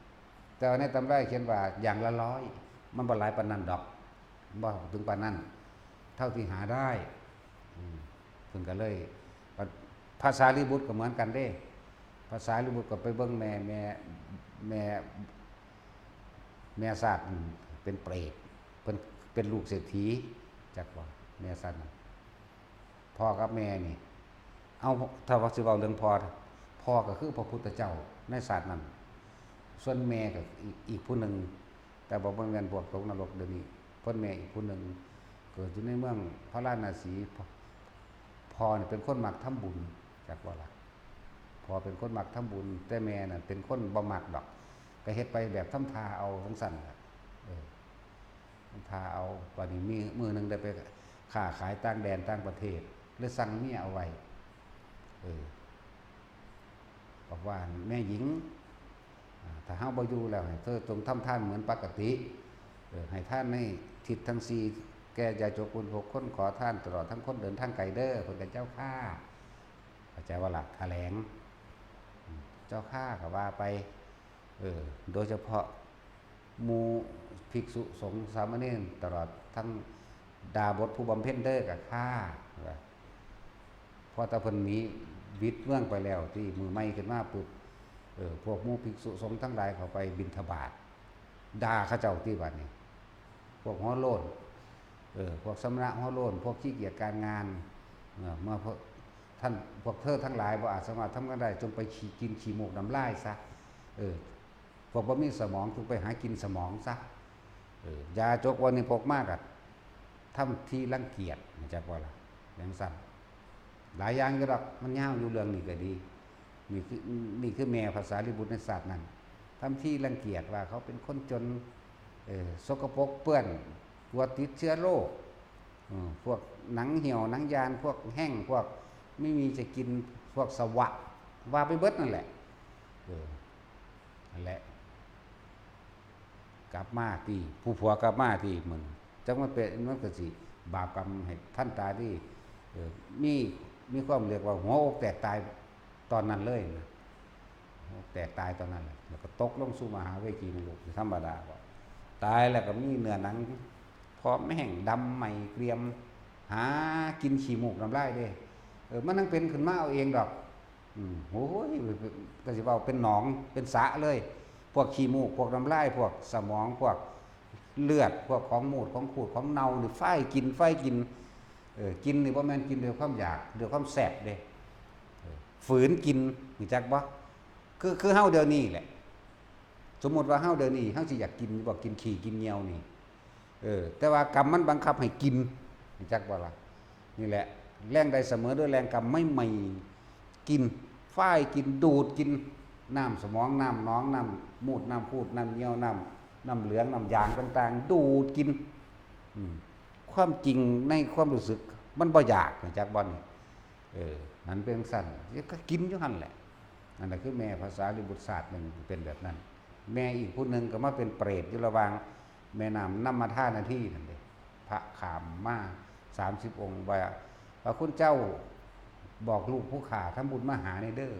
แต่ว่าในตำราเขียนว่าอย่างละร้อย มันบ่หลายปานนั้นดอก บ่ถึงปานนั้น เท่าที่หาได้ อืม เพิ่นก็เลย พระสารีบุตรก็เหมือนกันเด้ พระสารีบุตรก็ไปเบิ่งแม่ แม่ แม่ แม่ชาติเป็นเปรต เพิ่นเป็นลูกเศรษฐี จักว่าแม่ชาติน่ะ พ่อกับแม่นี่ เอา ถ้าว่าสิเว้าเรื่องพ่อ พ่อก็คือพระพุทธเจ้าในชาตินั้น ส่วนแม่ก็อีก อีกผู้หนึ่ง แต่บ่แม่นพวกตกนรกเดี๋ยวนี้ เพิ่นแม่อีกผู้หนึ่ง เกิดอยู่ในเมืองพาราณสี พ่อ พ่อนี่เป็นคนมักทำบุญ จักว่าล่ะ พ่อเป็นคนมักทำบุญ แต่แม่น่ะเป็นคนบ่มักดอก ก็เฮ็ดไปแบบทำท่าเอาจั่งซั้นล่ะ เออ ทำท่าเอา บัดนี้มีมื้อหนึ่งได้ไปค้าขายต่างแดนต่างประเทศ เลยสั่งเมียเอาไว้ เออ บอกว่า แม่หญิง อ่า ถ้าเฮาบ่อยู่แล้ว ให้เธอจงทำทานเหมือนปกติ เออ ให้ทานในทิศทั้งสี่ แก่ยาจกบุญพกคนขอทานตลอดทั้งคนเดินทางไกลเด้อ เพิ่นก็ เจ้าข้า เข้าใจบ่ล่ะ แถลง อืม เจ้าข้าก็ว่าไป เออ โดยเฉพาะหมู่ภิกษุสงฆ์สามเณรตลอดทั้งดาบสผู้บำเพ็ญเด้อ ก็ข้า ว่า พอแต่เพิ่นหนีหวิดเมืองไปแล้ว ตี้มื้อใหม่ขึ้นมาปุ๊บ เออ พวกหมู่ภิกษุสงฆ์ทั้งหลายเขาไปบิณฑบาต ด่าเขาเจ้าตี้บัดนี้ พวกหัวโล้น เออ พวกสมณะหัวโล้น พวกขี้เกียจการงาน เออ เมื่อพวกท่าน พวกเธอทั้งหลายบ่อาจสามารถทำกันได้ จงไปขี้ กินขี้มูกน้ำลายซะ เออ พวกบ่มีสมอง จงไปหากินสมองซะ เออ ยาจกวันนี้พกมากอะ ทำทีรังเกียจ จักว่าล่ะ จั่งซั้น หลายอย่างอยู่ดอก มันยาวอยู่เรื่องนี้ก็ดี นี่คือ นี่คือแม่พระสารีบุตรในชาตินั้น ทำทีรังเกียจว่าเขาเป็นคนจน เออ สกปรกเปื้อน กลัวติดเชื้อโรค เออ พวกหนังเหี่ยวหนังยาน พวกแห้ง พวกไม่มีจะกิน พวกสวะ ว่าไปเบิดนั่นแหละ เออ นั่นแหละ กลับมาตี้ ผู้ผัวกลับมาตี้ มันจักมันเป็น มันก็สิบาปกรรมให้ทันตาตี้ เออ มี มีความเรียกว่าหัวอกแตกตายตอนนั้นเลยนะ หัวอกแตกตายตอนนั้นแหละ แล้วก็ตกลงสู่มหาเวจีนรก ธรรมดาก็ตายแล้วก็มีเนื้อหนังพร้อมแห้งดำใหม่เกรียม หากินขี้มูกน้ำลายเด้ เออ มันนั่งเป็นขึ้นมาเอาเองดอก อืม โอ้ย ก็สิเว้าเป็นหนอง เป็นสระเลย พวกขี้มูก พวกน้ำลาย พวกสมอง พวกเลือด พวกของมูด ของขูด ของเน่านี่ ไฟกิน ไฟกิน เออ กินนี่บ่แม่นกินด้วยความอยาก ด้วยความแซ่บเด้ เออ ฝืนกิน รู้จักบ่ คือ คือเฮาเดี๋ยวนี้แหละ สมมุติว่าเฮาเดี๋ยวนี้ เฮาสิอยากกินบ่ กินขี้ กินเยี่ยวนี่ เออ แต่ว่ากรรมมันบังคับให้กิน รู้จักบ่ล่ะ นี่แหละ แรงได้เสมอด้วยแรงกรรม ไม่ใหม่ กิน ฝ้ายกิน ดูดกิน น้ำสมอง น้ำหนอง น้ำมูด น้ำขูด น้ำเยี่ยว น้ำ น้ำเหลือง น้ำยางต่างๆ ดูดกิน อืม ความจริงในความรู้สึก มันบ่อยาก รู้จักบ่นี่ เออ มันเป็นจั่งซั้น ก็กินอยู่หั่นแหละ นั่นแหละคือแม่พระสารีบุตรชาติหนึ่งเป็นแบบนั้น แม่อีกผู้หนึ่งก็มาเป็นเปรตอยู่ระหว่างแม่น้ำน้ำมัทธานาทีนั่นเด้ พระข้ามมาสามสิบองค์ว่า ว่าคุณเจ้าบอกลูกผู้ข้าทำบุญมาหาแหน่เด้อ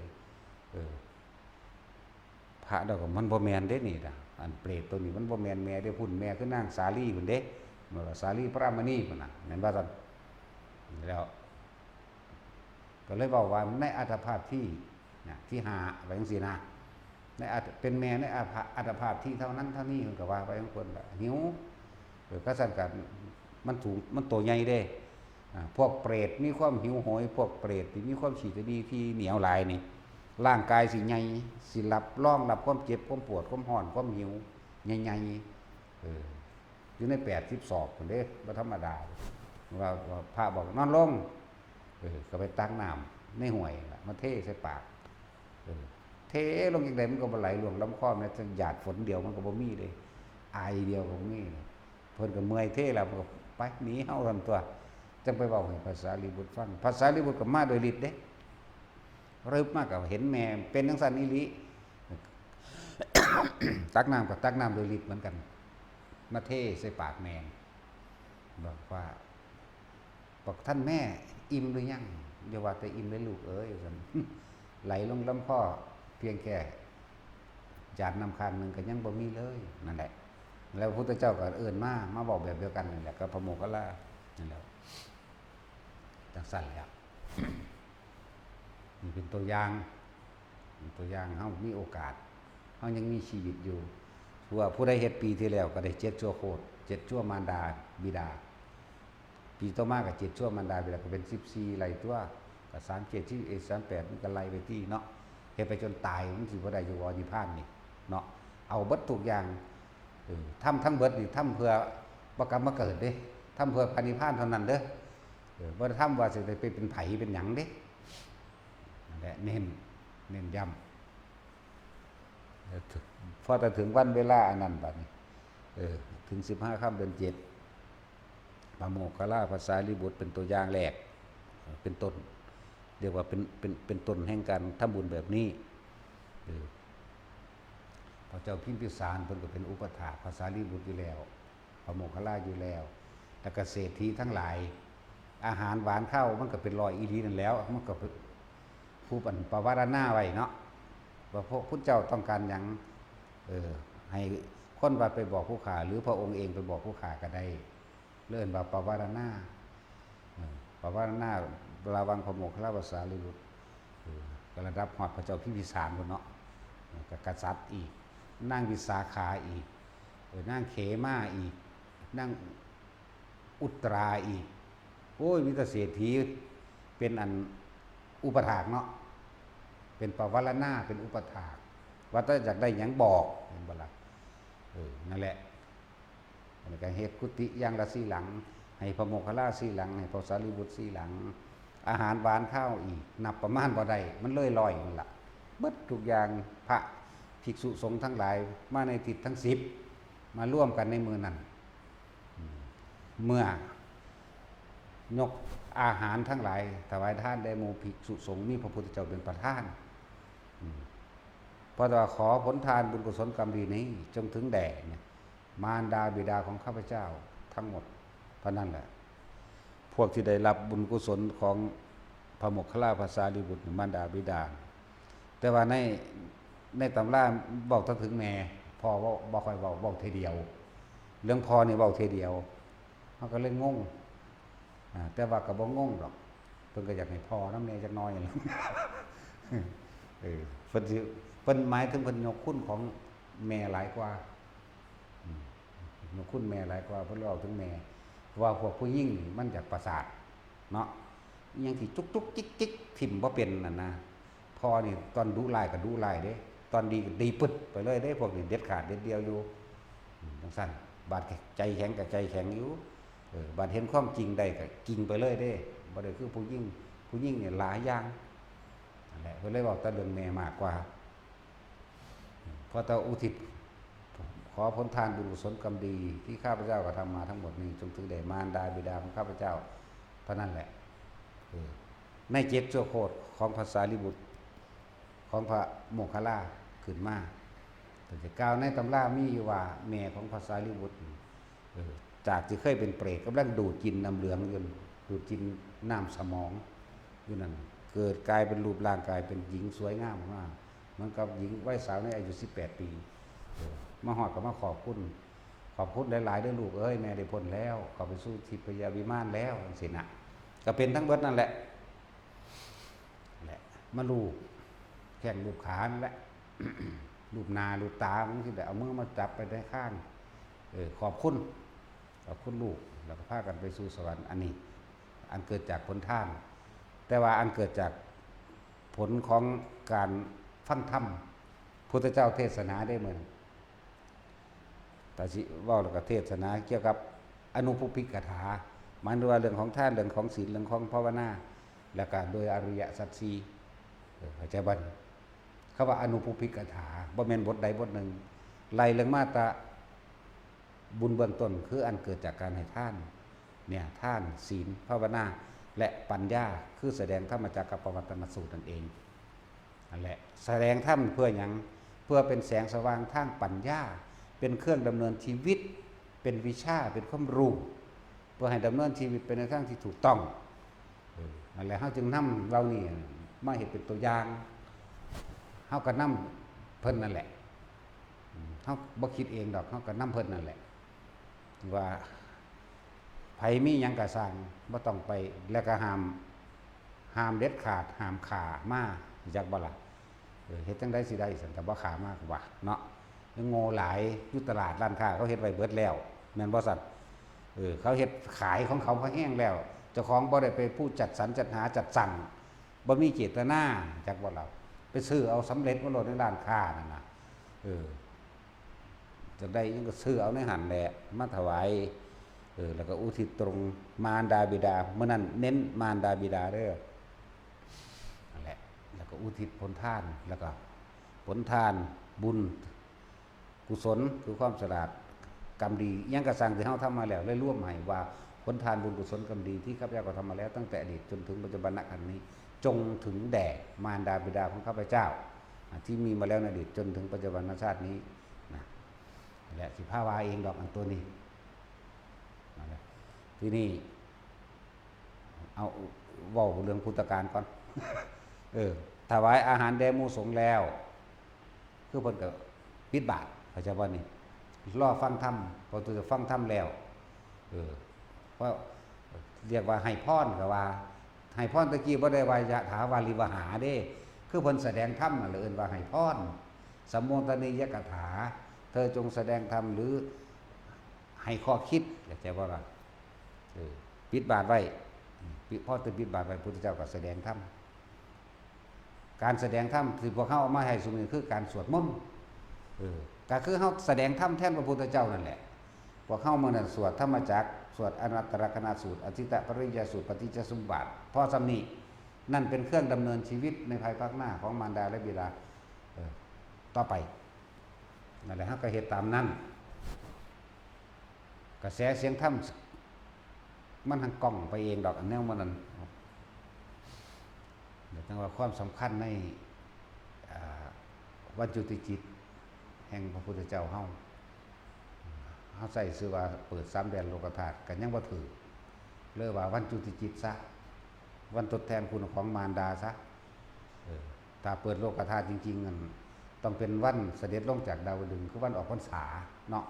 เออ พระเจ้าก็ มันบ่แม่นเด้นี่นะ อันเปรตตัวนี้มันบ่แม่นแม่เด้ พุ้นแม่คือนางสาลีพุ้นเด้ แม่นว่าสาลีพระมณีพุ้นน่ะ แม่นว่าซั่น แล้ว ก็เลยเว้าว่าในอัตภาพที่ นะ ที่ห้า ว่าจั่งซี้นะ ในอัต เป็นแม่ในอัตภา อัตภาพที่เท่านั้นเท่านี้ เพิ่นก็ว่าไปของเพิ่นล่ะ หิว เออ ก็ซั่นก็ มันสูง มันโตใหญ่เด้ อ่า พวกเปรตมีความหิวโหย พวกเปรตที่มีความขี้ตะบีที่เหนียวหลายนี่ ร่างกายสิใหญ่ สิรับรองรับความเจ็บ ความปวด ความร้อน ความหิว ใหญ่ๆ เออ อยู่ในแปดสิบศอกพุ้นเด้ บ่ธรรมดา ว่า ว่าพระบอกนอนลง เออ ก็ไปตักน้ำในห้วยล่ะ มาเทใส่ปาก เออ เทลงจั่งใดมันก็บ่ไหล ล่วงลำคอแม้แต่หยาดฝนเดียวมันก็บ่มีเด้ ไอเดียวก็บ่มีเลย เพิ่นก็เมื่อยเทแล้ว เพิ่นก็ไปหนีเฮาซั่นตั๊ว จั่งไปเว้าให้พระสารีบุตรฟัง พระสารีบุตรก็มาโดยฤทธิ์เด้ รึบมาก็เห็นแม่เป็นจั่งซั้นอีหลี ตักน้ำก็ตักน้ำโดยฤทธิ์เหมือนกัน มาเทใส่ปากแม่ บอกว่า บอก "ท่านแม่ อิ่มหรือยัง อย่าว่าแต่อิ่มเลยลูกเอ้ย" ว่าซั่น ไหลลงลำคอเพียงแค่หยาดน้ำข้างหนึ่งก็ยังบ่มีเลย นั่นแหละ แล้วพระพุทธเจ้าก็เอิ้นมา มาบอกแบบเดียวกันนั่นแหละ กับพระโมคคัลลา นั่นแหละ จั่งซั้นแล้ว นี่เป็นตัวอย่าง เป็นตัวอย่าง เฮามีโอกาส เฮายังมีชีวิตอยู่ ผู้ว่าผู้ใดเฮ็ดปีที่แล้วก็ได้เจ็ดชั่วโคตร เจ็ดชั่วมารดาบิดา ปีต่อมาก็เจ็ดชั่วมารดาบิดา ก็เป็นสิบสี่ไล่ตั๊ว ก็สามเจ็ด สิบเอ็ด สามแปด มันก็ไล่ไปติเนาะ เฮ็ดไปจนตาย มันสิบ่ได้อยู่บ่นิพพานนี่เนาะ เอาเบิดทุกอย่าง เออ ทำทั้งเบิดนี่ ทำเพื่อบ่กลับมาเกิดเด้ ทำเพื่อพระนิพพานเท่านั้นเด้อ เออ บ่ได้ทำว่าสิได้ไปเป็นไผเป็นหยังเด้ นั่นแหละ เน้น เน้นย้ำ เออ พอแต่ถึงวันเวลาอันนั้นบัดนี้ เออ ถึงสิบห้าค่ำเดือนเจ็ด พระโมคคัลลา พระสารีบุตรเป็นตัวอย่างแรก เออ เป็นต้น เรียกว่าเป็น เป็น เป็นต้นแห่งการทำบุญแบบนี้ เออ พระเจ้าพิมพิสารเพิ่นก็เป็นอุปัฏฐากพระสารีบุตรอยู่แล้ว พระโมคคัลลาอยู่แล้ว แล้วก็เศรษฐีทั้งหลาย อาหารหวานคาวมันก็เป็นร้อยอีหลีนั่นแหล้ว มันก็เป็นผู้อันปวารณาไว้เนาะ ว่าพระพุทธเจ้าต้องการหยัง เออ ให้คนว่าไปบอกผู้ข้า หรือพระองค์เองไปบอกผู้ข้าก็ได้ เอิ้นว่าปวารณา เออ ปวารณาระหว่างพระโมคคัลลา พระสารีบุตร เออ ก็ระดับฮอดพระเจ้าพิมพิสารพุ้นเนาะ เออ ก็กษัตริย์อีก นางวิสาขาอีก เออ นางเขมาอีก นางอุตราอีก โอ้ย มีแต่เศรษฐี เป็นอันอุปัฏฐากเนาะ เป็นปวารณา เป็นอุปัฏฐาก ว่าแต่อยากได้หยังบอก เห็นบ่ล่ะ เออ นั่นแหละ แล้วก็เฮ็ดกุฏิอย่างละสี่หลัง ให้พระโมคคัลลาสี่หลัง ให้พระสารีบุตรสี่หลัง อาหารหวานคาวอีก นับประมาณบ่ได้ มันเลยร้อยนั่นล่ะ เบิดทุกอย่าง พระภิกษุสงฆ์ทั้งหลาย มาในทิศทั้งสิบ มาร่วมกันในมื้อนั้น อืม เมื่อยกอาหารทั้งหลาย ถวายทานแด่หมู่ภิกษุสงฆ์ มีพระพุทธเจ้าเป็นประธาน อืม เพราะว่าขอผลทานบุญกุศลกรรมดีนี้ จงถึงแด่เนี่ย มารดาบิดาของข้าพเจ้าทั้งหมด เท่านั้นแหละ พวกที่ได้รับบุญกุศลของ พระโมคคัลลาภาษาลีบุตรนี่มารดาบิดา แต่ว่าในในตำราเว้าแต่ถึงแม่ พ่อเว้าบ่ค่อยเว้า เว้าเทื่อเดียว เรื่องพ่อนี่เว้าเทื่อเดียว เฮาก็เลยงง อ่า แต่ว่าก็บ่งงดอก เพิ่นก็อยากให้พ่อนำแหน่จักหน่อยนั่นล่ะ เออ เพิ่นสิ เพิ่นหมายถึงเพิ่นยกคุณของแม่หลายกว่า อืม ยกคุณแม่หลายกว่า เพิ่นเว้าถึงแม่ เพราะว่าพวกผู้หญิงนี่มันอยากประสาทเนาะ อิหยังที่จุกจุกจิกจิกถิ่มบ่เป็นนั่นนะ พ่อนี่ตอนดุร้ายก็ดุร้ายเด้ ตอนดีก็ดีปึ๊ดไปเลยเด้ พวกนี้เด็ดขาดเด็ดเดี่ยวอยู่ อืม จั่งซั้น บาดใจแข็งก็ใจแข็งอยู่ เออ บาดเห็นความจริงได้ก็จริงไปเลยเด้ บ่ได้คือผู้หญิง ผู้หญิงนี่หลายอย่าง นั่นแหละ เพิ่นเลยเว้าแต่เรื่องแม่มากกว่า เพราะแต่อุทิศ ขอผลทานบุญกุศลกรรมดีที่ข้าพเจ้ากระทำมาทั้งหมดนี้ จงถึงแด่มารดาบิดาของข้าพเจ้าเท่านั้นแหละ เออ ในเจ็ดชั่วโคตรของพระสารีบุตร ของพระโมคคัลลาขึ้นมา แต่จะกล่าวในตำรามีอยู่ว่าแม่ของพระสารีบุตร เออ จากที่เคยเป็นเปรตกำลังดูดกินน้ำเหลืองอยู่ ดูดกินน้ำสมองอยู่นั่น เกิดกลายเป็นรูปร่างกายเป็นหญิงสวยงามมาก เหมือนกับหญิงวัยสาวในอายุสิบแปดปี เออ มาฮอดก็มาขอบคุณ ขอบคุณหลายๆ เด้อลูกเอ้ย แม่ได้พ้นแล้ว เข้าไปสู่ทิพยวิมานแล้ว จั่งซี้นะ ก็เป็นทั้งเบิดนั่นแหละ แหละ มาลูบแข้งลูบขานั่นแหละ ลูบหน้าลูบตา บางทีก็เอามือมาจับไปในข้าง เออ ขอบคุณ ขอบคุณลูก แล้วก็พากันไปสู่สวรรค์ อันนี้ อันเกิดจากผลทาน แต่ว่าอันเกิดจากผลของการฟังธรรม พุทธเจ้าเทศนาได้เหมือน แต่สิเว้าแล้วก็เทศนาเกี่ยวกับอนุปุพพิกถา หมายถึงว่าเรื่องของทาน เรื่องของศีล เรื่องของภาวนา แล้วก็โดยอริยสัจสี่ เออ เข้าใจบ่ คำว่าอนุปุพพิกถา บ่แม่นบทใดบทหนึ่ง ไล่เรื่องมาแต่บุญเบื้องต้น คืออันเกิดจากการให้ทาน เนี่ย ทาน ศีล ภาวนา และปัญญา คือแสดงธรรมจักรกัปปวัตตนสูตรนั่นเอง นั่นแหละ แสดงธรรมเพื่อหยัง เพื่อเป็นแสงสว่างทางปัญญา เป็นเครื่องดำเนินชีวิต เป็นวิชา เป็นความรู้ เพื่อให้ดำเนินชีวิตไปในทางที่ถูกต้อง เออ นั่นแหละ เฮาจึงนำเหล่านี้มาเฮ็ดเป็นตัวอย่าง เฮาก็นำเพิ่นนั่นแหละ อืม เฮาบ่คิดเองดอก เฮาก็นำเพิ่นนั่นแหละ ว่าไผมีหยังก็ซ่าง บ่ต้องไป แล้วก็ห้าม ห้ามเด็ดขาด ห้ามฆ่ามา รู้จักบ่ล่ะ เออ เฮ็ดจั่งใดสิได้ซั่น ถ้าบ่ฆ่ามาก็ว่าเนาะ ยังโง่หลาย อยู่ตลาดร้านค้าเขาเฮ็ดไว้เบิดแล้ว แม่นบ่ซั่น เออ เขาเฮ็ดขายของเขาพอแฮงแล้ว เจ้าของบ่ได้ไปผู้จัดสรรจัดหาจัดสั่ง บ่มีเจตนา จักบ่ล่ะ ไปซื้อเอาสำเร็จมาโลดในร้านค้านั่นน่ะ เออ จั่งใดหยังก็ซื้อเอาในหั่นแหละ มาถวาย เออ แล้วก็อุทิศตรงมารดาบิดา มื้อนั้นเน้นมารดาบิดาเด้อ นั่นแหละ แล้วก็อุทิศผลทาน แล้วก็ผลทาน บุญ กุศล คือความฉลาด กรรมดี อิหยังก็ซ่างที่เฮาทำมาแล้ว เลยรวมให้ว่าผลทานบุญกุศลกรรมดีที่ข้าพเจ้าก็ทำมาแล้วตั้งแต่อดีตจนถึงปัจจุบันณขณะนี้ จงถึงแด่มารดาบิดาของข้าพเจ้า อ่ะ ที่มีมาแล้วในอดีตจนถึงปัจจุบันชาตินี้นะ และสิพาว่าเองดอกอันตัวนี้นั่นแหละ ที่นี่ เอาเว้าเรื่องพุทธกาลก่อน เออ ถวายอาหารแด่หมู่สงฆ์แล้ว คือเพิ่นก็ปิดบาตร เข้าใจบ่นี่ รอฟังธรรม พอตัวจะฟังธรรมแล้ว เออ เพราะเรียกว่าให้พรก็ว่า ให้พรตะกี้บ่ได้ว่ายะถาวาริวหาเด้ คือเพิ่นแสดงธรรมนั่นแหละ เอิ้นว่าให้พร สัมโมทนียกถา เธอจงแสดงธรรม หรือให้ข้อคิด เข้าใจบ่ล่ะ เออ ปิดบาตรไว้ ปิด พอจะปิดบาตรไว้ พุทธเจ้าก็แสดงธรรม การแสดงธรรมที่พวกเฮาเอามาให้ซุมื้อนี้คือการสวดมนต์ เออ ก็คือเฮาแสดงธรรมแทนพระพุทธเจ้านั่นแหละ พวกเฮามื้อนั้นสวดธรรมจักร สวดอนัตตลกนัสูตร อทิตตปริยสูตร ปฏิจจสมุปบาท พอส่ำนี้ นั่นเป็นเครื่องดำเนินชีวิตในภายภาคหน้าของมารดาและบิดา เออ ต่อไป นั่นแหละ เฮาก็เฮ็ดตามนั้น กระแสเสียงธรรม มันหังก้องไปเองดอก อันแนวมันนั่น เดี๋ยวจั่งว่าความสำคัญใน อ่า วันจุติจิตแห่งพระพุทธเจ้าเฮา เฮาใช้ชื่อว่าเปิดสามแดนโลกธาตุ ก็ยังบ่ถืก เลยว่าวันจุติจิตซะ วันทดแทนคุณของมารดาซะ เออ ถ้าเปิดโลกธาตุจริงๆ นั่น ต้องเป็นวันเสด็จลงจากดาวดึงส์ คือวันออกพรรษาเนาะ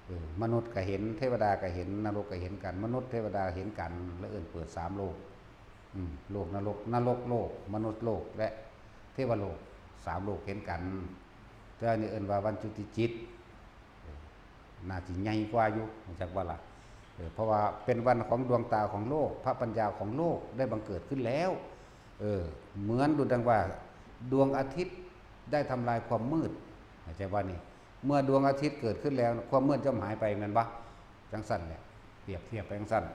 เออ มนุษย์ก็เห็น เทวดาก็เห็น นรกก็เห็นกัน มนุษย์เทวดาเห็นกัน แล้วเอิ้นเปิดสามโลก อืม โลกนรก นรกโลก มนุษย์โลก และเทวโลก สามโลกเห็นกัน แต่อันนี้เอิ้นว่าวันจุติจิต เออ น่าสิใหญ่กว่าอยู่ รู้จักบ่ล่ะ เออ เพราะว่าเป็นวันของดวงตาของโลก พระปัญญาของโลกได้บังเกิดขึ้นแล้ว เออ เหมือนดุจดังว่าดวงอาทิตย์ได้ทำลายความมืด เข้าใจบ่นี่ เมื่อดวงอาทิตย์เกิดขึ้นแล้ว ความมืดย่อมหายไป แม่นบ่ จั่งซั้นแหละ เปรียบเทียบไปจั่งซั้น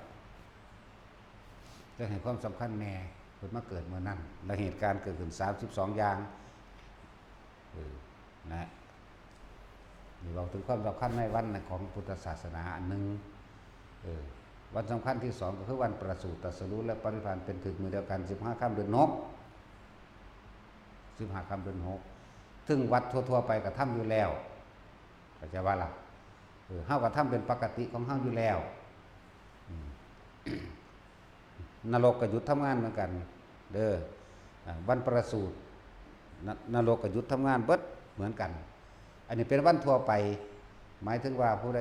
จั่งให้ความสำคัญแน่ เพิ่นมาเกิดมื้อนั้น แล้วเหตุการณ์เกิดขึ้นสามสิบสองอย่าง เออ นะ นี่เว้าถึงความสำคัญในวันของพุทธศาสนาอันหนึ่ง เออ วันสำคัญที่สองก็คือวันประสูติ ตรัสรู้ และปรินิพพานเป็นถึกมื้อเดียวกัน สิบห้าค่ำเดือนหก สิบห้าค่ำเดือนหก ซึ่งวัดทั่วๆ ไปก็ทำอยู่แล้ว เข้าใจบ่ล่ะ เออ เฮาก็ทำเป็นปกติของเฮาอยู่แล้ว อืม นรกก็หยุดทำงานเหมือนกัน เด้อ อ่า วันประสูติ น- นรกก็หยุดทำงานเบิดเหมือนกัน อันนี้เป็นวันทั่วไป หมายถึงว่าผู้ใด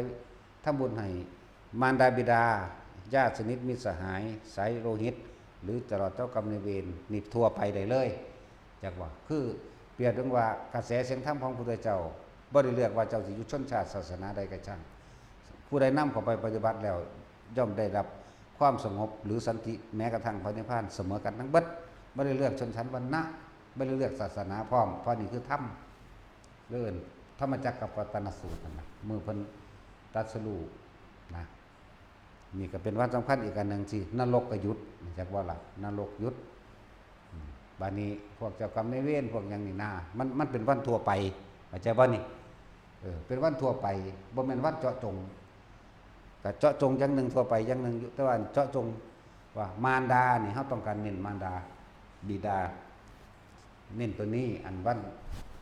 ทำบุญให้มารดาบิดา ญาติสนิทมิตรสหาย สายโลหิต หรือเจ้าเจ้ากรรมนายเวร นี่ทั่วไปได้เลย จักว่า คือเปรียบถึงว่ากระแสเสียงธรรมของพระพุทธเจ้า บ่ได้เลือกว่าเจ้าสิอยู่ชนชาติศาสนาใดก็ช่าง ผู้ใดนำเข้าไปปฏิบัติแล้ว ย่อมได้รับความสงบหรือสันติ แม้กระทั่งพระนิพพานเสมอกันทั้งเบิด บ่ได้เลือกชนชั้นวรรณะ บ่ได้เลือกศาสนาพร้อม เพราะนี่คือธรรม เอิ้นธรรมจักรกัปปวัตตนสูตรนั่นนะ มื้อเพิ่นตรัสรู้นะ นี่ก็เป็นวันสำคัญอีกอันหนึ่งที่นรกก็หยุด จักว่าล่ะ นรกหยุด อืม บัดนี้พวกเจ้ากรรมนายเวร พวกหยังนี่นา มัน มันเป็นวันทั่วไป เข้าใจบ่นี่ เออ เป็นวันทั่วไป บ่แม่นวันเจาะจง ก็เจาะจงอย่างหนึ่ง ทั่วไปอย่างหนึ่งอยู่ แต่ว่าเจาะจงว่ามารดานี่ เฮาต้องการเน้นมารดา บิดา เน้นตัวนี้ อันวัน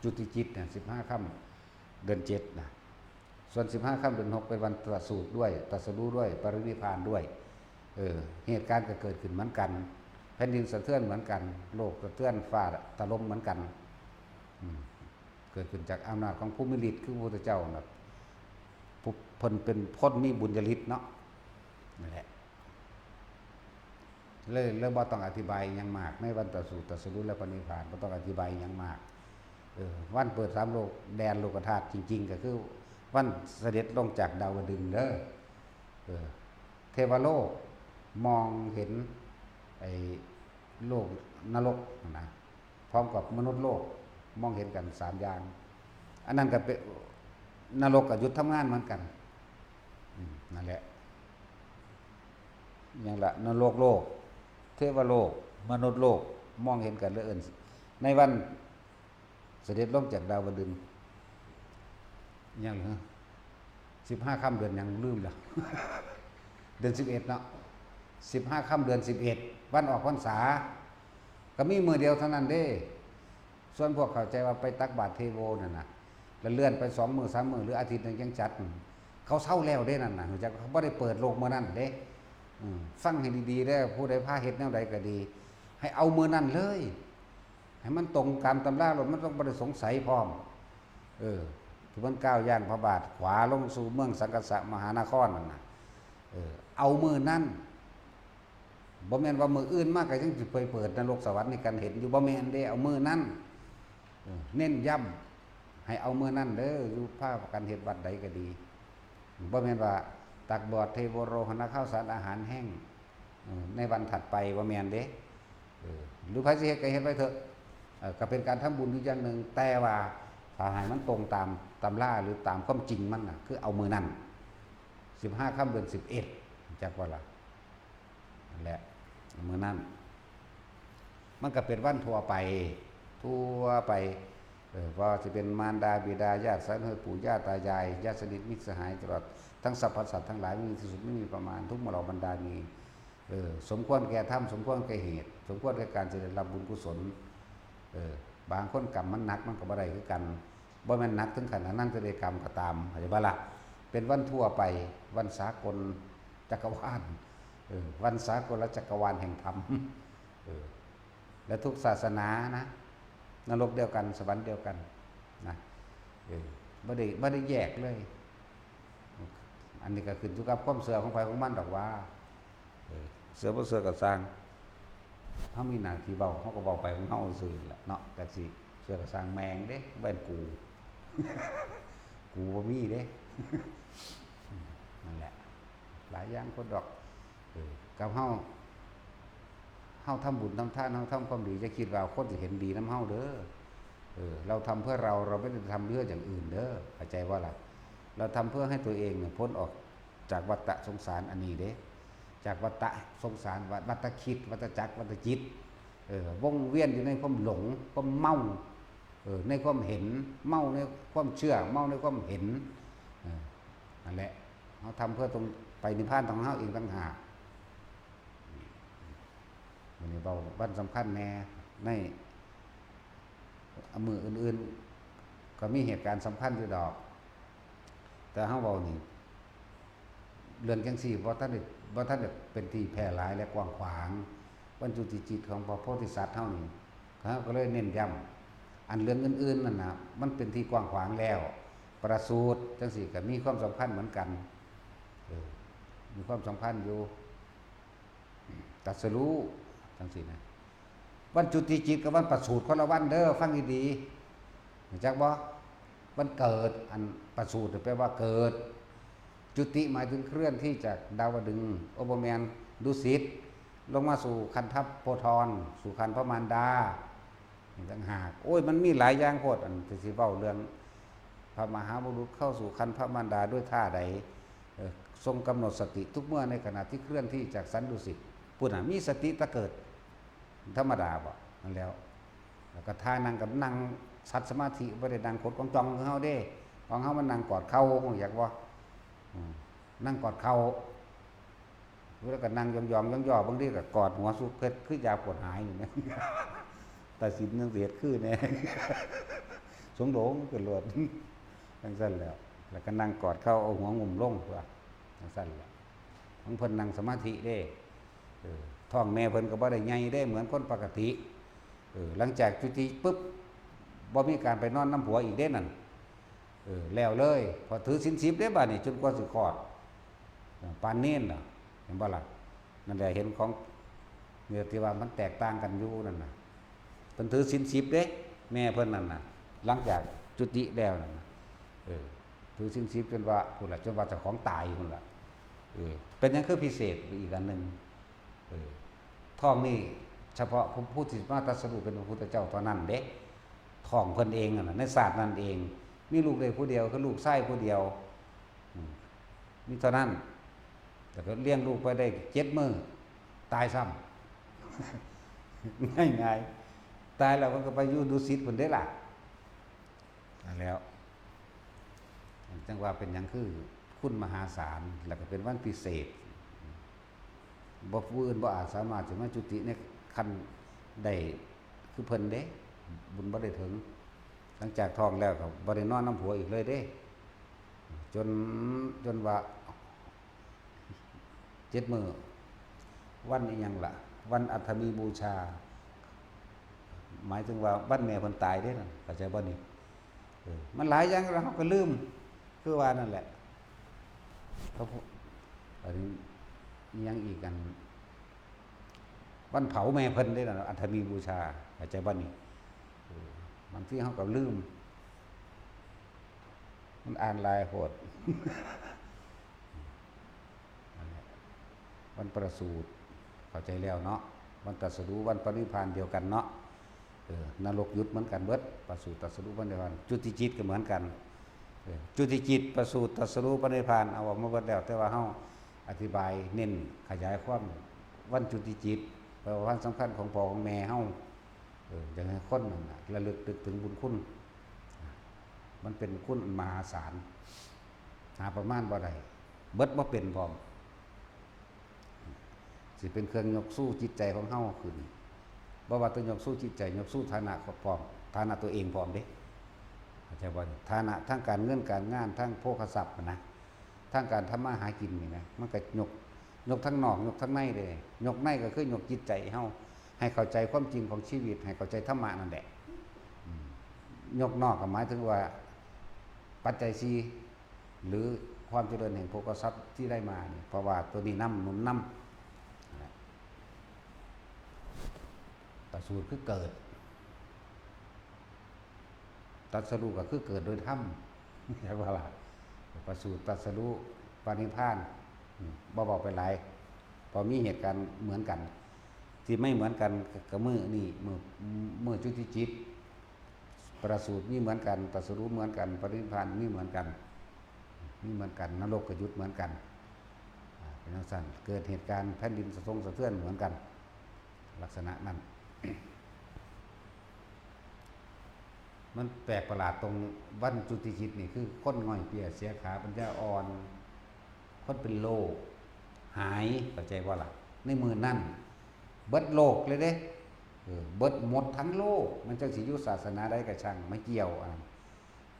จุติจิตเนี่ย สิบห้าค่ำเดือนเจ็ดนะ ส่วนสิบห้าค่ำเดือนหกเป็นวันประสูติด้วย ตรัสรู้ด้วย ปรินิพพานด้วย เออ เหตุการณ์ก็เกิดขึ้นเหมือนกัน แผ่นดินสะเทือนเหมือนกัน โลกสะเทือน ฟ้าถล่มเหมือนกัน อืม เกิดขึ้นจากอำนาจของผู้มีฤทธิ์ คือพระพุทธเจ้าน่ะ ผู้ เพิ่นเป็นคนมีบุญญาฤทธิ์เนาะ นั่นแหละ เลย เลยบ่ต้องอธิบายหยังมาก ในวันประสูติ ตรัสรู้ และปรินิพพาน บ่ต้องอธิบายหยังมาก เออ วันเปิดสามโลก แดนโลกธาตุจริงๆ ก็คือวันเสด็จลงจากดาวดึงส์เด้อ เออ เทวโลกมองเห็นไอ้โลกนรกนะ พร้อมกับมนุษย์โลกมองเห็นกันสามอย่าง อันนั้นก็เป็น นรกก็หยุดทำงานเหมือนกัน อืม นั่นแหละ หยังละ นรกโลก เทวโลก มนุษย์โลก มองเห็นกันเลยเอิ้น ในวันเสด็จลงจากดาวดึงส์ หยังเหรอ สิบห้าค่ำเดือนหยังลืมแล้ว เดือนสิบเอ็ดเนาะ สิบห้าค่ำเดือนสิบเอ็ด วันออกพรรษา ก็มีมื้อเดียวเท่านั้นเด้ ส่วนพวกเข้าใจว่าไปตักบาตรเทโวนั่นน่ะ แล้วเลื่อนไปสองมื้อสามมื้อ หรืออาทิตย์หนึ่งจั่งจัด เขาเซาแล้วเด้นั่นน่ะ รู้จัก เขาบ่ได้เปิดโลกมื้อนั้นเด้ อืม ฟังให้ดีๆเด้อ ผู้ใดพาเฮ็ดแนวใดก็ดี ให้เอามื้อนั้นเลย ให้มันตรงตามตำราโลด มันต้องบ่ได้สงสัยพร้อม เออ ที่มันก้าวย่างพระบาทขวาลงสู่เมืองสังกัสสะมหานครนั่นน่ะ เออ เอามื้อนั้น บ่แม่นว่ามื้ออื่นมาก็ยังสิไปเปิดนรกสวรรค์ให้กันเห็นอยู่ บ่แม่นเด้ เอามื้อนั้น เออ เน้นย้ำ ให้เอามื้อนั้นเด้อ อยู่พากันเฮ็ดวัดใดก็ดี บ่แม่นว่าตักบาตรเทโวโรหณะ ข้าวสารอาหารแห้ง เออ ในวันถัดไป บ่แม่นเด้ เออ หรือไผสิเฮ็ดก็เฮ็ดไว้เถอะ เออ ก็เป็นการทำบุญอยู่อย่างหนึ่ง แต่ว่าถ้าให้มันตรงตามตำราหรือตามความจริงมันน่ะ คือเอามื้อนั้น สิบห้าค่ำเดือนสิบเอ็ด จักว่าล่ะ นั่นแหละ มื้อนั้น มันก็เป็นวันทั่วไป ทั่วไป เออ บ่ว่าสิเป็นมารดาบิดา ญาติสายเลือด ปู่ย่าตายาย ญาติสนิทมิตรสหาย ตลอดทั้งสรรพสัตว์ทั้งหลาย ไม่มีที่สุด ไม่มีประมาณ ทุกหมู่เหล่าบรรดามี เออ สมควรแก่ธรรม สมควรแก่เหตุ สมควรแก่การจะได้รับบุญกุศล เออ บางคนกรรมมันหนัก มันก็บ่ได้คือกัน บ่แม่นหนักถึงขั้นอนันตริยกรรมก็ตาม เข้าใจบ่ล่ะ เป็นวันทั่วไป วันสากล จักรวาล เออ วันสากลจักรวาลแห่งธรรม เออ และทุกศาสนานะ นรกเดียวกัน สวรรค์เดียวกันนะ เออ บ่ได้ บ่ได้แยกเลย อันนี้ก็ขึ้นอยู่กับความเชื่อของใครของมันดอกว่า เออ เชื่อบ่เชื่อก็ซ่าง เฮามีหน้าที่เว้า เฮาก็เว้าไปของเฮาซื่อแหละเนาะ แต่สิเชื่อก็ซ่างแม่งเด้ แม่นกู กูบ่มีเด้ นั่นแหละ หลายอย่างคนดอก เออ กับเฮา เฮาทำบุญทำทาน เฮาทำความดี อย่าคิดว่าคนสิเห็นดีนำเฮาเด้อ เออ เราทำเพื่อเรา เราไม่ได้ทำเพื่ออย่างอื่นเด้อ เข้าใจบ่ล่ะ เราทำเพื่อให้ตัวเองเนี่ยพ้นออกจากวัฏฏะสงสารอันนี้เด้ จากวัฏฏะสงสาร วัฏ วัฏคิด วัฏจักร วัฏจิต เออ วงเวียนอยู่ในความหลง ความเมา เออ ในความเห็น เมาในความเชื่อ เมาในความเห็น เออ นั่นแหละ เฮาทำเพื่อตรงไปนิพพานของเฮาเองต่างหาก มื้อนี้เว้าวันสำคัญแหน่ ในมื้ออื่นๆ ก็มีเหตุการณ์สำคัญอยู่ดอก แต่เฮาเว้านี่ เรื่องจั่งซี้บ่ทันได้ บ่ทันได้เป็นที่แพร่หลายและกว้างขวาง วันจุติจิตของพระโพธิสัตว์เฮานี่ เฮาก็เลยเน้นย้ำ อันเรื่องอื่นๆ นั่นน่ะ มันเป็นที่กว้างขวางแล้ว ประสูติจั่งซี้ก็มีความสำคัญเหมือนกัน เออ มีความสำคัญอยู่ ตรัสรู้จั่งซี้นะ วันจุติจิตกับวันประสูติคนละวันเด้อ ฟังดีๆ รู้จักบ่? วันเกิด อันประสูติแปลว่าเกิด จุติหมายถึงเคลื่อนที่จากดาวดึงส์ โอ้ บ่แม่น ดุสิต ลงมาสู่คันธโพธร สู่คันพระมารดา นี่ต่างหาก โอ้ย มันมีหลายอย่างโพด อันที่สิเว้าเรื่องพระมหาบุรุษเข้าสู่คันพระมารดาด้วยท่าใด เอ่อ ทรงกำหนดสติทุกเมื่อในขณะที่เคลื่อนที่จากสันดุสิต พุ้นน่ะ มีสติแต่เกิด ธรรมดาบ่ นั่นแหล้ว แล้วก็ท่านั่งก็นั่งสัตว์สมาธิ บ่ได้นั่งขดของจองคือเฮาเด้ ของเฮามันนั่งกอดเข่า ฮู้จักบ่ อืม นั่งกอดเข่า แล้วก็นั่งยองๆ ย่อๆ บางทีก็กอดหัวสุดเพ็ด คือยาปวดหายนี่นะ แต่ศีลยังสิเฮ็ดคือแน่ สงโดงเป็นโลด จั่งซั่นแหล้ว แล้วก็นั่งกอดเข่า เอาหัวงุ้มลง ว่าจั่งซั่นแหละ ของเพิ่นนั่งสมาธิเด้ เออ ท้องแม่เพิ่นก็บ่ได้ใหญ่เด้ เหมือนคนปกติ เออ หลังจากจุติปุ๊บ บ่มีการไปนอนนำผัวอีกเด้นั่น เออ แล้วเลย พอถือศีลสิบเด้ บัดนี้ จนกว่าสิคลอด เออ ปานเณรน่ะ เห็นบ่ล่ะ นั่นแหละ เห็นของ เนี่ย ที่ว่ามันแตกต่างกันอยู่นั่นน่ะ เพิ่นถือศีลสิบเด้ แม่เพิ่นนั่นน่ะ หลังจากจุติแล้วนั่นน่ะ เออ ถือศีลสิบจนว่าพุ้นล่ะ จนว่าเจ้าของตายพุ้นล่ะ เออ เป็นหยังคือพิเศษไปอีกอันหนึ่ง เออ ท้องนี่เฉพาะผู้ ผู้ที่มาตรัสรู้เป็นพระพุทธเจ้าเท่านั้นเด้ ท้องเพิ่นเองนั่นน่ะ ในชาตินั้นเอง มีลูกได้ผู้เดียว คือลูกชายผู้เดียว อืม มีเท่านั้น แต่ก็เลี้ยงลูกไปได้เจ็ดมื้อ ตายซ้ำ ง่ายๆ ตายแล้วมันก็ไปอยู่ดุสิตพุ้นเด้ล่ะ นั่นแหล้ว จั่งว่าเป็นหยังคือคุณมหาศาล แล้วก็เป็นวันพิเศษ บ่ ผู้อื่นบ่อาจสามารถสิมาจุติในคันได้คือเพิ่นเด้ บุญบ่ได้ถึง หลังจากท้องแล้วก็บ่ได้นอนนำผัวอีกเลยเด้ จน จนว่า เจ็ดมื้อ วันอิหยังล่ะ วันอัฐมีบูชา หมายถึงว่าวันแม่เพิ่นตายเด้นั่น เข้าใจบ่นี่ เออ มันหลายอย่างแล้วเฮาก็ลืม คือว่านั่นแหละ เขาพูด อันนี้อิหยังอีกอัน วันเผาแม่เพิ่นเด้นั่น อัฐมีบูชา เข้าใจบ่นี่ เออ บางทีเฮาก็ลืม มันอ่านหลายโพด วันประสูติ เข้าใจแล้วเนาะ วันตรัสรู้ วันปรินิพพานเดียวกันเนาะ เออ นรกหยุดเหมือนกันเบิด ประสูติ ตรัสรู้ ปรินิพพาน จุติจิตก็เหมือนกัน เออ จุติจิต ประสูติ ตรัสรู้ ปรินิพพาน เอาออกมาเบิดแล้ว แต่ว่าเฮาอธิบายเน้นขยายความวันจุติจิต แปลว่าวันสำคัญของพ่อของแม่เฮา เออ อยากให้คนนั่นน่ะระลึกนึกถึงบุญคุณ มันเป็นคุณอันมหาศาล หาประมาณบ่ได้ เบิดบ่เป็นพร้อม สิเป็นเครื่องยกสู้จิตใจของเฮาขึ้น บ่ว่าแต่ยกสู้จิตใจ ยกสู้ฐานะพร้อม ฐานะตัวเองพร้อมเด้ เข้าใจบ่ ฐานะทางการเงินการงาน ทางโภคทรัพย์น่ะนะ ทางการทำมาหากินนี่นะ มันก็ยก ยกทั้งนอก ยกทั้งในเด้ ยกในก็คือยกจิตใจเฮา ให้เข้าใจความจริงของชีวิต ให้เข้าใจธรรมะนั่นแหละ อืม ยกนอกก็หมายถึงว่า ปัจจัยสี่ หรือความเจริญแห่งโภคทรัพย์ที่ได้มานี่ เพราะว่าตัวนี้นำ หนุนนำ นั่นแหละ ประสูติคือเกิด ตรัสรู้ก็คือเกิดโดยธรรม เรียกว่าล่ะ ประสูติ ตรัสรู้ ปรินิพพาน อืม บ่บอกไปหลาย เพราะมีเหตุการณ์เหมือนกัน ที่ไม่เหมือนกันก็มื้อนี้ มื้อ มื้อจุติจิต ประสูติมีเหมือนกัน ตรัสรู้เหมือนกัน ปรินิพพานมีเหมือนกัน มีเหมือนกัน นรกก็หยุดเหมือนกัน อ่า เป็นจั่งซั้น เกิดเหตุการณ์แผ่นดินสะทงสะเทือนเหมือนกัน ลักษณะนั้น มันแปลกประหลาดตรงวันจุติจิตนี่ คือคนง่อยเปียเสียขา ปัญญาอ่อน คนเป็นโรคหาย เข้าใจบ่ล่ะ ในมื้อนั้น เบิดโลกเลยเด้ เออ เบิดหมดทั้งโลก มันจั่งสิอยู่ศาสนาใดก็ช่าง ไม่เกี่ยวอันนั้น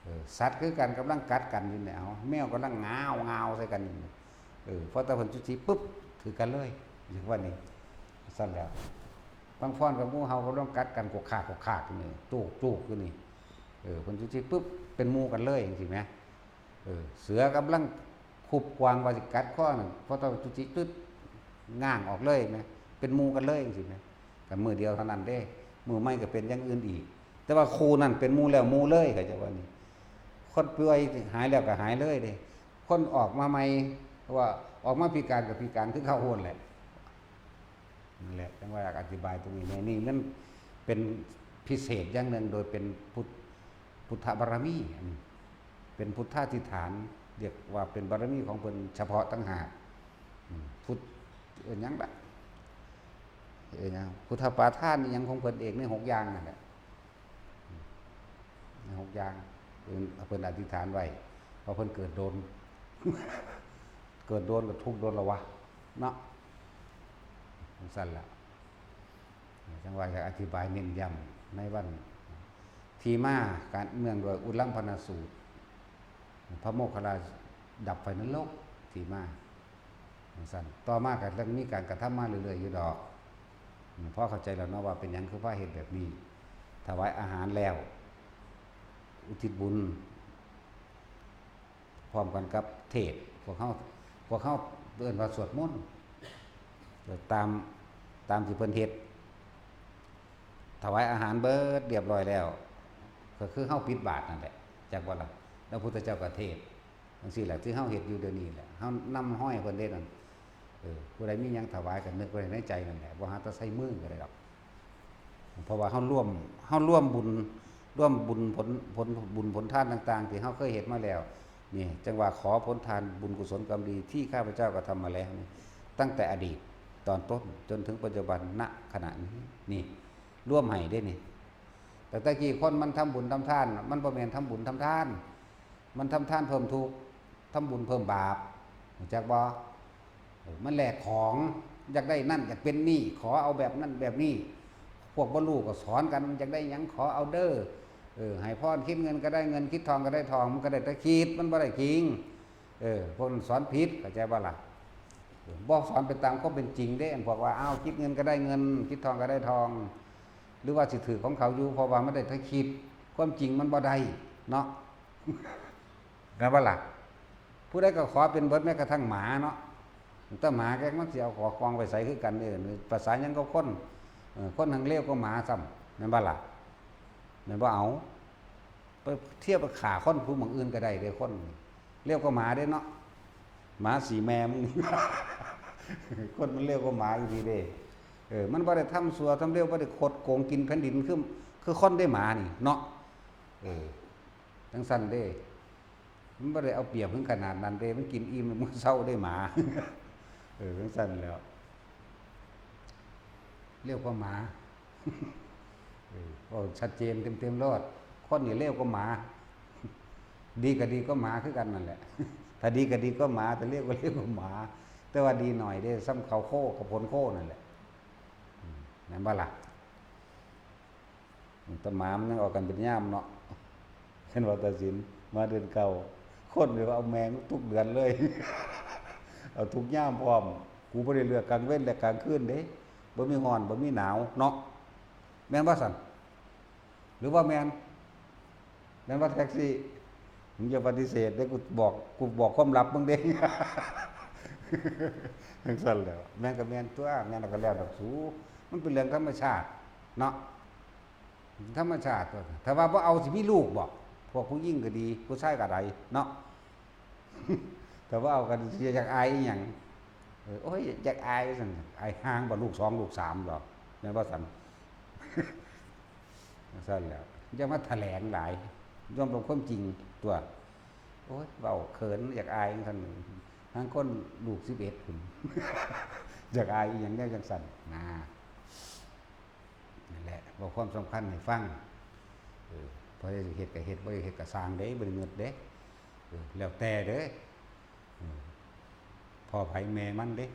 เออ สัตว์คือกัน กำลังกัดกันอยู่เนี่ย เอา แมวกำลังงาวงาวใส่กันอยู่เนี่ย เออ พอแต่เพิ่นจุติปุ๊บ ถือกันเลย อย่างว่านี่ ซั่นแล้ว บางฟ้อนกับงูเห่ากำลังกัดกัน กกคาก กกคากอยู่นี่ จูก จูกอยู่นี่ เออ เพิ่นจุติปุ๊บ เป็นหมู่กันเลย จั่งซี้แหม เออ เสือกำลังคุบกวางว่าสิกัดคอนั่น พอเฒ่าจุติตึ๊ด ง้างออกเลยแหม เป็นหมู่กันเลย จั่งซี้แหม กันมื้อเดียวเท่านั้นเด้ มื้อใหม่ก็เป็นอย่างอื่นอีก แต่ว่าคู่นั่นเป็นหมู่แล้วหมู่เลย เขาเจ้าว่านี่ คนป่วยหายแล้วก็หายเลยเด้ คนออกมาใหม่ ว่าออกมาพิการก็พิการคือเก่าหั้นแหละ นั่นแหละ จั่งว่าอยากอธิบายตรงนี้แหน่ นี่มันเป็นพิเศษอย่างหนึ่ง โดยเป็นพุทธ พุทธบารมี อันนี้เป็นพุทธาธิษฐาน เรียกว่าเป็นบารมีของเพิ่นเฉพาะต่างหาก อืม พุทธ เอิ้นหยังล่ะ เอิ้นหยัง พุทธปาทานอิหยังของเพิ่นเองในหกอย่างนั่นแหละ อืม ในหกอย่าง เพิ่น เพิ่นอธิษฐานไว้ เพราะเพิ่นเกิดโดน เกิดโดนก็ทุกข์โดนละวะ เนาะ จั่งซั้นล่ะ จั่งว่าอยากอธิบายเน้นย้ำในวัน ที่มาการเมืองโดยอุลัมพนสูตร พระโมคคัลลาดับไฟนรก ที่มา จั่งซั้น ต่อมาก็เริ่มมีการกระทำมาเรื่อยๆอยู่ดอก อืม พอเข้าใจแล้วเนาะว่าเป็นหยังคือพาเฮ็ดแบบนี้ ถวายอาหารแล้ว อุทิศบุญ พร้อมกันกับเทศน์ พวกเฮา พวกเฮาเอิ้นว่าสวดมนต์ ตาม ตามที่เพิ่นเฮ็ด ถวายอาหารเบิดเรียบร้อยแล้ว ก็คือเฮาปิดบาตรนั่นแหละ จักบ่ล่ะ แล้วพุทธเจ้าก็เทศน์ จั่งซี้แหละ ที่เฮาเฮ็ดอยู่เดี๋ยวนี้แหละ เฮานำฮอยเพิ่นเด้นั่น เออ ผู้ใดมีหยังถวายก็นึกไว้ในใจนั่นแหละ บ่หาแต่ใส่มือก็ได้ดอก เพราะว่าเฮาร่วม เฮาร่วมบุญ ร่วมบุญผล ผลบุญผลทานต่างๆ ที่เฮาเคยเฮ็ดมาแล้ว นี่ จั่งว่าขอผลทานบุญกุศลกรรมดีที่ข้าพเจ้ากระทำมาแล้วนี่ ตั้งแต่อดีตตอนต้นจนถึงปัจจุบัน ณ ขณะนี้ นี่ ร่วมให้เด้นี่ แต่ตะกี้คนมันทำบุญทำทาน มันบ่แม่นทำบุญทำทาน มันทำทานเพิ่มทุกข์ ทำบุญเพิ่มบาป รู้จักบ่ เออ มันแลกของ อยากได้นั่น อยากเป็นนี่ ขอเอาแบบนั่นแบบนี้ พวกบ่รู้ก็สอนกัน อยากได้หยังขอเอาเด้อ เออ ให้พร คิดเงินก็ได้เงิน คิดทองก็ได้ทอง มันก็ได้แต่คิด มันบ่ได้จริง เออ พวกนั้นสอนผิด เข้าใจบ่ล่ะ เออ บ่สอนไปตามความเป็นจริงเด้ พวกว่า อ้าว คิดเงินก็ได้เงิน คิดทองก็ได้ทอง หรือว่าสิถืกของเขาอยู่ เพราะว่ามันได้แต่คิด ความจริงมันบ่ได้ เนาะ แม่นบ่ล่ะ ผู้ใดก็ขอเป็นเบิด แม้กระทั่งหมาเนาะ แต่หมาแกมันสิเอาขอกองไปใส่คือกันเด้ ภาษาหยังกับคน เออ คนหั้งเลวกว่าหมาซ้ำ แม่นบ่ล่ะ แม่นบ่ เอา ไปเทียบไปฆ่าคนผู้หม่องอื่นก็ได้เด้ คนเลวกว่าหมาเด้เนาะ หมาสีแม่มึง คนมันเลวกว่าหมาอีหลีเด้ เออ มันบ่ได้ทำชั่วทำเลว บ่ได้คดโกงกินแผ่นดิน คือ คือคนเด้ หมานี่เนาะ เออ จั่งซั้นเด้ มันบ่ได้เอาเปรียบถึงขนาดนั้นเด้ มันกินอิ่มมันเซาเด้ หมา เออ จั่งซั้นแหล้ว เลวกว่าหมา เออ เว้าชัดเจนเต็มๆโลด คนนี่เลวกว่าหมา ดีก็ดีกว่าหมาคือกันนั่นแหละ ถ้าดีก็ดีกว่าหมา ถ้าเลวก็เลวกว่าหมา แต่ว่าดีหน่อยเด้ ส่ำเขาโคกับผลโคนั่นแหละ อืม แม่นบ่ล่ะ แต่หมามันยังออกกันเป็นยามเนาะ เห็นว่าตัดสินมาเดือนเก้า คนนี่ว่าเอาแม่งทุกเดือนเลย เอาทุกยามพร้อม กูบ่ได้เลือกกลางเว็นและกลางคืนเด้ บ่มีฮ้อน บ่มีหนาวเนาะ แม่นบ่ซั่น หรือว่าแม่น แม่นบ่แท็กซี่ มึงอย่าปฏิเสธเด้ กูบอก กูบอกความลับมึงเด้ จั่งซั่นแหล้ว แม่นก็แม่นตั๊ว แม่นแล้วก็แล้วดอกสู มันเป็นเรื่องธรรมชาติเนาะ ธรรมชาติตั๊ว ถ้าว่าบ่เอาสิมีลูกบ่ พวกผู้หญิงก็ดี ผู้ชายก็ได้เนาะ ถ้าว่าเอากันสิอยากอายอีหยัง เออ โอ้ย อยากอายซั่น อายห่างบ่ ลูกสอง ลูกสามดอก แม่นบ่ซั่น ซั่นแหล้ว อย่ามาแถลงหลาย ยอมรับความจริงตั๊ว โอ้ย เว้าเขิน อยากอายซั่น ห่างคนลูกสิบเอ็ดพุ้น อยากอายอีหยังแนวจั่งซั่น นะ นั่นแหละ เว้าความสำคัญให้ฟัง เออ พอได้เฮ็ดก็เฮ็ด บ่ได้เฮ็ดก็ซ่างเด้ บ่ได้เงิดเด้ เออ แล้วแต่เด้ เออ พ่อไผแม่มันเด้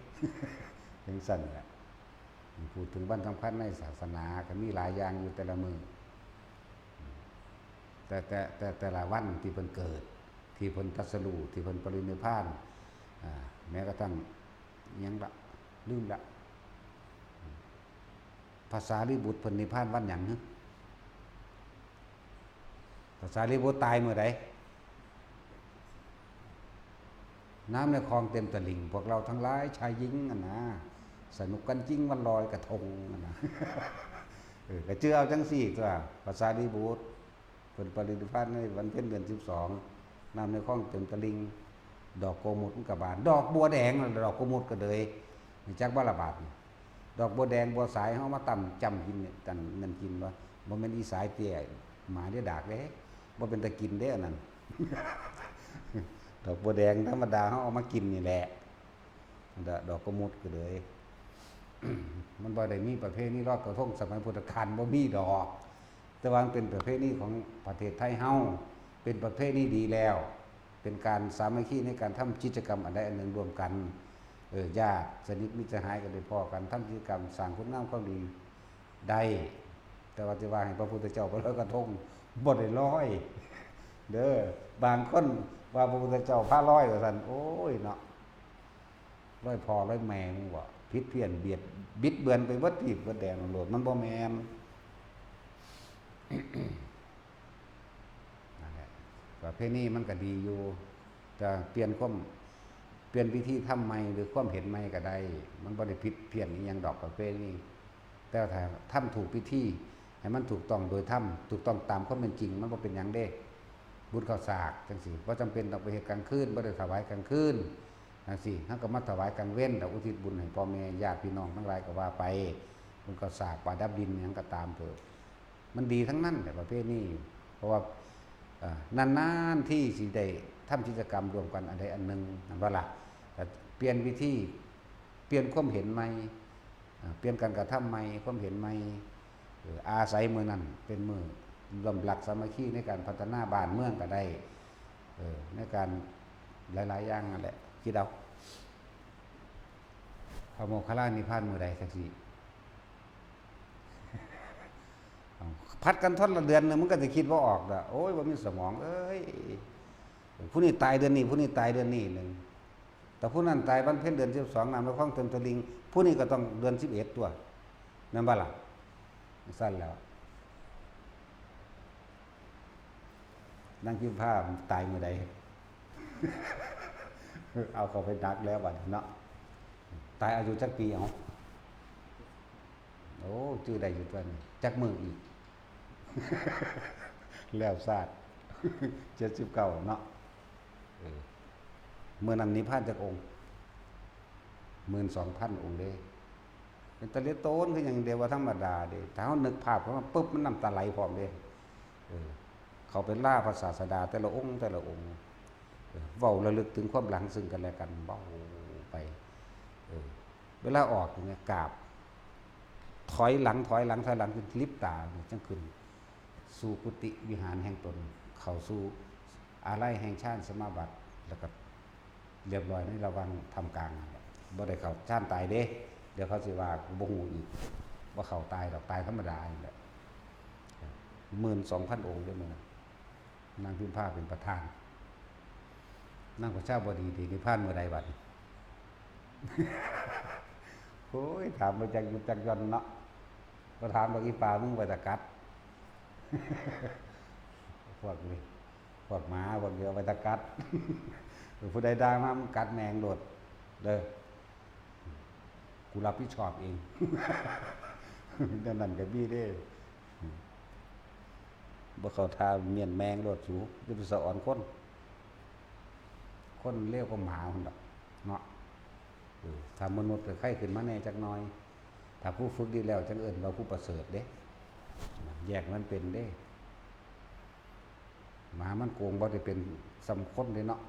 จั่งซั่นแหละ พูดถึงวันสำคัญในศาสนาก็มีหลายอย่างอยู่แต่ละมื้อ แต่ แต่ แต่ แต่ละวันที่เพิ่นเกิด ที่เพิ่นตรัสรู้ ที่เพิ่นปรินิพพาน อ่า แม้กระทั่ง อิหยังละ ลืมละ ภาษาลีบุตรเพิ่นนิพพานวันหยังหึ ภาษาลีบุตรตายมื้อใด น้ำในคลองเต็มตลิ่ง พวกเราทั้งหลายชายหญิงอะนะ สนุกกันจริงวันลอยกระทงอะนะ เออ ก็จื่อเอาจั่งซี่ตั๊ว ภาษาลีบุตร เพิ่นปรินิพพานในวันเพ็ญเดือนสิบสอง น้ำในคลองเต็มตลิ่ง ดอกโกมุตมันก็บาน ดอกบัวแดงนั่นแหละ ดอกโกมุตก็เลย รู้จักบ่ละบาดนี่ ดอกบัวแดงบัวสาย เฮามาตำจ้ำกินเนี่ย จั่งนั่นกินบ่ บ่แม่นอีสายเตี้ย หมาเด้ดากเด้ บ่เป็นตากินเด้อันนั้น ดอกบัวแดงธรรมดา เฮาเอามากินนี่แหละ ดอก ดอกโกมุตก็เลย มันบ่ได้มีประเพณีลอยกระทงสมัยพุทธกาล บ่มีดอก แต่ว่ามันเป็นประเพณีของประเทศไทยเฮา เป็นประเพณีดีแล้ว เป็นการสามัคคีในการทำกิจกรรมอันใดอันหนึ่งร่วมกัน เออ ญาติสนิทมิตรสหายก็ได้พ้อกัน ทำกิจกรรมสร้างคุณงามความดีได้ แต่ว่าสิว่าให้พระพุทธเจ้าไปลอยกระทง บ่ได้ลอย เด้อ บางคนว่าพระพุทธเจ้าพาลอยว่าซั่น โอ้ยเนาะ ลอยพ่อลอยแม่มึงบ่ ผิดเพี้ยนเบียด บิดเบือนไปเบิดทีบเบิดแดนโลด มันบ่แม่น นั่นแหละ ประเพณีมันก็ดีอยู่ แต่เปลี่ยนความ เปลี่ยนวิธีทำใหม่หรือความเห็นใหม่ก็ได้ มันบ่ได้ผิดเพี้ยนอีหยังดอกประเพณี แต่ถ้าทำถูกวิธี ให้มันถูกต้องโดยธรรม ถูกต้องตามความเป็นจริง มันบ่เป็นหยังเด้ บุญข้าวสากจั่งซี้ บ่จำเป็นต้องไปเฮ็ดกลางคืน บ่ได้ถวายกลางคืนจั่งซี้ เฮาก็มาถวายกลางเว็น แล้วอุทิศบุญให้พ่อแม่ญาติพี่น้องทั้งหลายก็ว่าไป บุญข้าวสาก ประดับดิน หยังก็ตามเถาะ มันดีทั้งนั้นแหละประเพณี เพราะว่า เอ่อ นานๆที่สิได้ทำกิจกรรมร่วมกันอันใดอันหนึ่ง แม่นบ่ล่ะ แต่เปลี่ยนวิธี เปลี่ยนความเห็นใหม่ อ่า เปลี่ยนการกระทำใหม่ ความเห็นใหม่ เออ อาศัยมื้อนั้นเป็นมื้อร่วมรักสามัคคีในการพัฒนาบ้านเมืองก็ได้ เออ ในการหลายๆอย่างนั่นแหละ คิดเอา พระโมคคัลลานิพพานมื้อใดจั่งซี้ ผัดกันทนละเดือนหนึ่ง มันก็สิคิดบ่ออกดอก โอ้ย บ่มีสมอง เอ้ย ผู้นี้ตายเดือนนี้ ผู้นี้ตายเดือนนี้หนึ่ง แต่ผู้นั้นตายวันเพ็ญเดือนสิบสอง น้ำในคลองเต็มตลิ่ง ผู้นี้ก็ต้องเดือนสิบเอ็ดตั๊ว แม่นบ่ล่ะ ซั่นแล้ว นางพิมพาตายมื้อใด เอาเข้าไปหนักแล้วบัดนี้เนาะ ตายอายุจักปี เอา โอ้ จื่อได้อยู่ตั๊วนี้ จักมื้ออีก แล้วซาด เจ็ดสิบเก้าเนาะ เออ มื้อนั้นนิพพานจักองค์ หมื่นสองพันองค์เด้ เป็นตาเหลือโตนคือหยังเดียวว่าธรรมดาเด้ ถ้าเฮานึกภาพเข้ามาปุ๊บ มันน้ำตาไหลพร้อมเด้ เออ เข้าไปลาพระศาสดาแต่ละองค์แต่ละองค์ เออ เว้าระลึกถึงความหลังซึ่งกันและกัน เว้าไป เออ เวลาออกอย่างเงี้ย กราบ ถอยหลัง ถอยหลัง ถอยหลัง จนลิบตาเนี่ย จั่งขึ้นสู่กุฏิวิหารแห่งตน เข้าสู่อาลัยแห่งฌานสมาบัติ แล้วก็เรียบร้อยในระหว่างท่ามกลางนั่นแหละ บ่ได้เข้าฌานตายเด้ เดี๋ยวเขาสิว่ากูบ่ฮู้อีก บ่เข้าตายดอก ตายธรรมดานี่แหละ หมื่นสองพันองค์เด้อมื้อนั้น นางพิมพาเป็นประธาน นางประชาบดีสินิพพานมื้อใดบัดนี้ โอ้ย ถามบ่จักหยุดจักหย่อนเนาะ บ่ถามดอก อีปา มึงไปตะกัด พวกนี้ พวกหมา พวกเดียวไปตะกัด ผู้ใดด่ามา มึงกัดแม่งโลด เด้อ กูรับผิดชอบเอง แนวนั้นก็มีเด้ บ่เข้าท่า เมี้ยนแม่งโลดสู อย่าไปสะออนคน คนเลวกว่าหมาพุ่นดอกเนาะ เออ ถ้ามนุษย์ก็ไคขึ้นมาแหน่จักหน่อย ถ้าผู้ฝึกดีแล้วจั่งเอิ้นว่าผู้ประเสริฐเด้ แยกมันเป็นเด้ หมามันโกงบ่ได้เป็นส่ำคนเด้เนาะ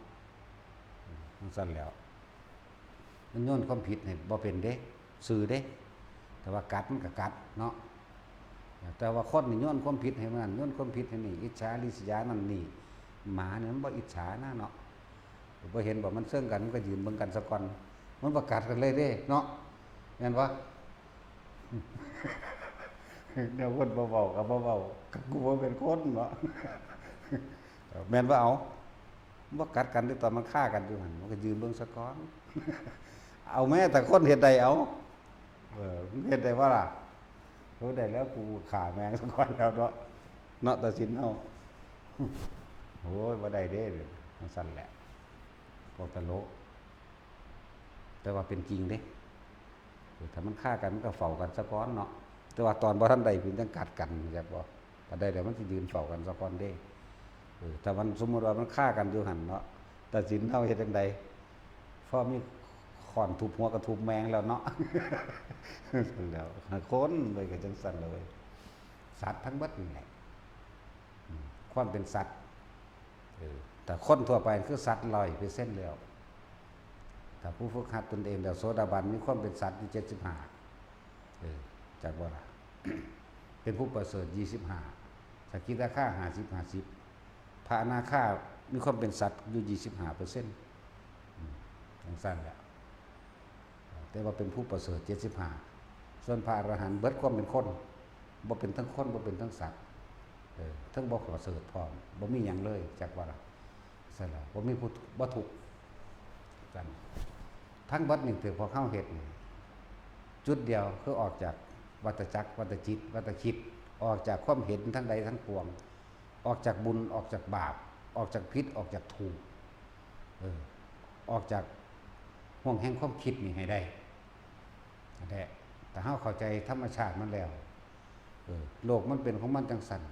จั่งซั้นแหล้ว มันโยนความผิดให้บ่เป็นเด้ ซื่อเด้ แต่ว่ากัดมันก็กัดเนาะ แต่ว่าคนนี่โยนความผิดให้มัน โยนความผิดให้นี่ อิจฉาริษยานั่นนี่ หมานี่มันบ่อิจฉานะเนาะ บ่เห็นบ่มันเซิงกัน มันก็ยืนเบิ่งกันซะก่อน มันบ่กัดกันเลยเด้เนาะ แม่นบ่ แนวคนบ่เว้าก็บ่เว้า ก็กูบ่เป็นคนเนาะ แม่นบ่ เอา บ่กัดกันเด้ ตอนมันฆ่ากันอยู่หั่น มันก็ยืนเบิ่งซะก่อน เอาแม้แต่คนเฮ็ดได้เอา เออ มึงเฮ็ดได้บ่ล่ะ เฮ็ดได้แล้ว กูฆ่าแม่งซะก่อนแล้วเนาะ เนาะ ตัดสินเอา โอ้ย บ่ได้เด้ จั่งซั้นแหละ พวกตลก แต่ว่าเป็นจริงเด้ เออ ถ้ามันฆ่ากันมันก็เฝ้ากันซะก่อนเนาะ แต่ว่าตอนบ่ทันได้เป็นจั่งกัดกัน จักบ่ ถ้าได้แล้วมันสิยืนเฝ้ากันซะก่อนเด้ เออ ถ้ามันสมมุติว่ามันฆ่ากันอยู่หั่นเนาะ ตัดสินเอาเฮ็ดจั่งใด พอมีค้อนทุบหัวก็ทุบแม่งแล้วเนาะ แล้ว คนเลยก็จั่งซั้นเลย สัตว์ทั้งเบิดนี่แหละ อืม ความเป็นสัตว์ เออ แต่คนทั่วไปคือสัตว์ร้อยเปอร์เซ็นต์แล้ว ถ้าผู้ฝึกหัดตนเองแล้ว โสดาบันมีความเป็นสัตว์อยู่เจ็ดสิบห้า เออ จักบ่ล่ะ เป็นผู้ประเสริฐยี่สิบห้า สกิทาคาห้าสิบ ห้าสิบ พระอนาคามีความเป็นสัตว์อยู่ยี่สิบห้าเปอร์เซ็นต์ อืม จั่งซั้นแหละ แต่ว่าเป็นผู้ประเสริฐเจ็ดสิบห้า ส่วนพระอรหันต์เบิดความเป็นคน บ่เป็นทั้งคน บ่เป็นทั้งสัตว์ เออ ทั้งบ่ประเสริฐพร้อม บ่มีหยังเลย จักว่าล่ะ ซั่นล่ะ บ่มีผู้ บ่ทุกข์ ซั่น ทั้งเบิดนี่ถือพวกเฮาเฮ็ดนี่ จุดเดียวคือออกจากวัฏจักร วัฏจิต วัฏคิด ออกจากความเห็นทั้งใดทั้งปวง ออกจากบุญ ออกจากบาป ออกจากผิด ออกจากถูก เออ ออกจากห่วงแห่งความคิดนี่ให้ได้ นั่นแหละ ถ้าเฮาเข้าใจธรรมชาติมันแล้ว เออ โลกมันเป็นของมันจั่งซั้น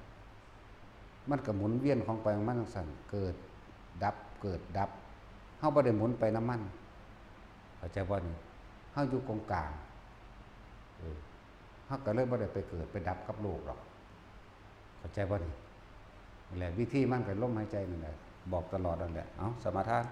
มันก็หมุนเวียนของไปของมันจั่งซั้น เกิดดับ เกิดดับ เฮาบ่ได้หมุนไปนำมัน เข้าใจบ่นี่ เฮาอยู่กลางๆ เออ เฮาก็เลยบ่ได้ไปเกิดไปดับกับโลกดอก เข้าใจบ่นี่ นั่นแหละ วิธีมันก็ลมหายใจนั่นแหละ บอกตลอดนั่นแหละ เอา สมาทาน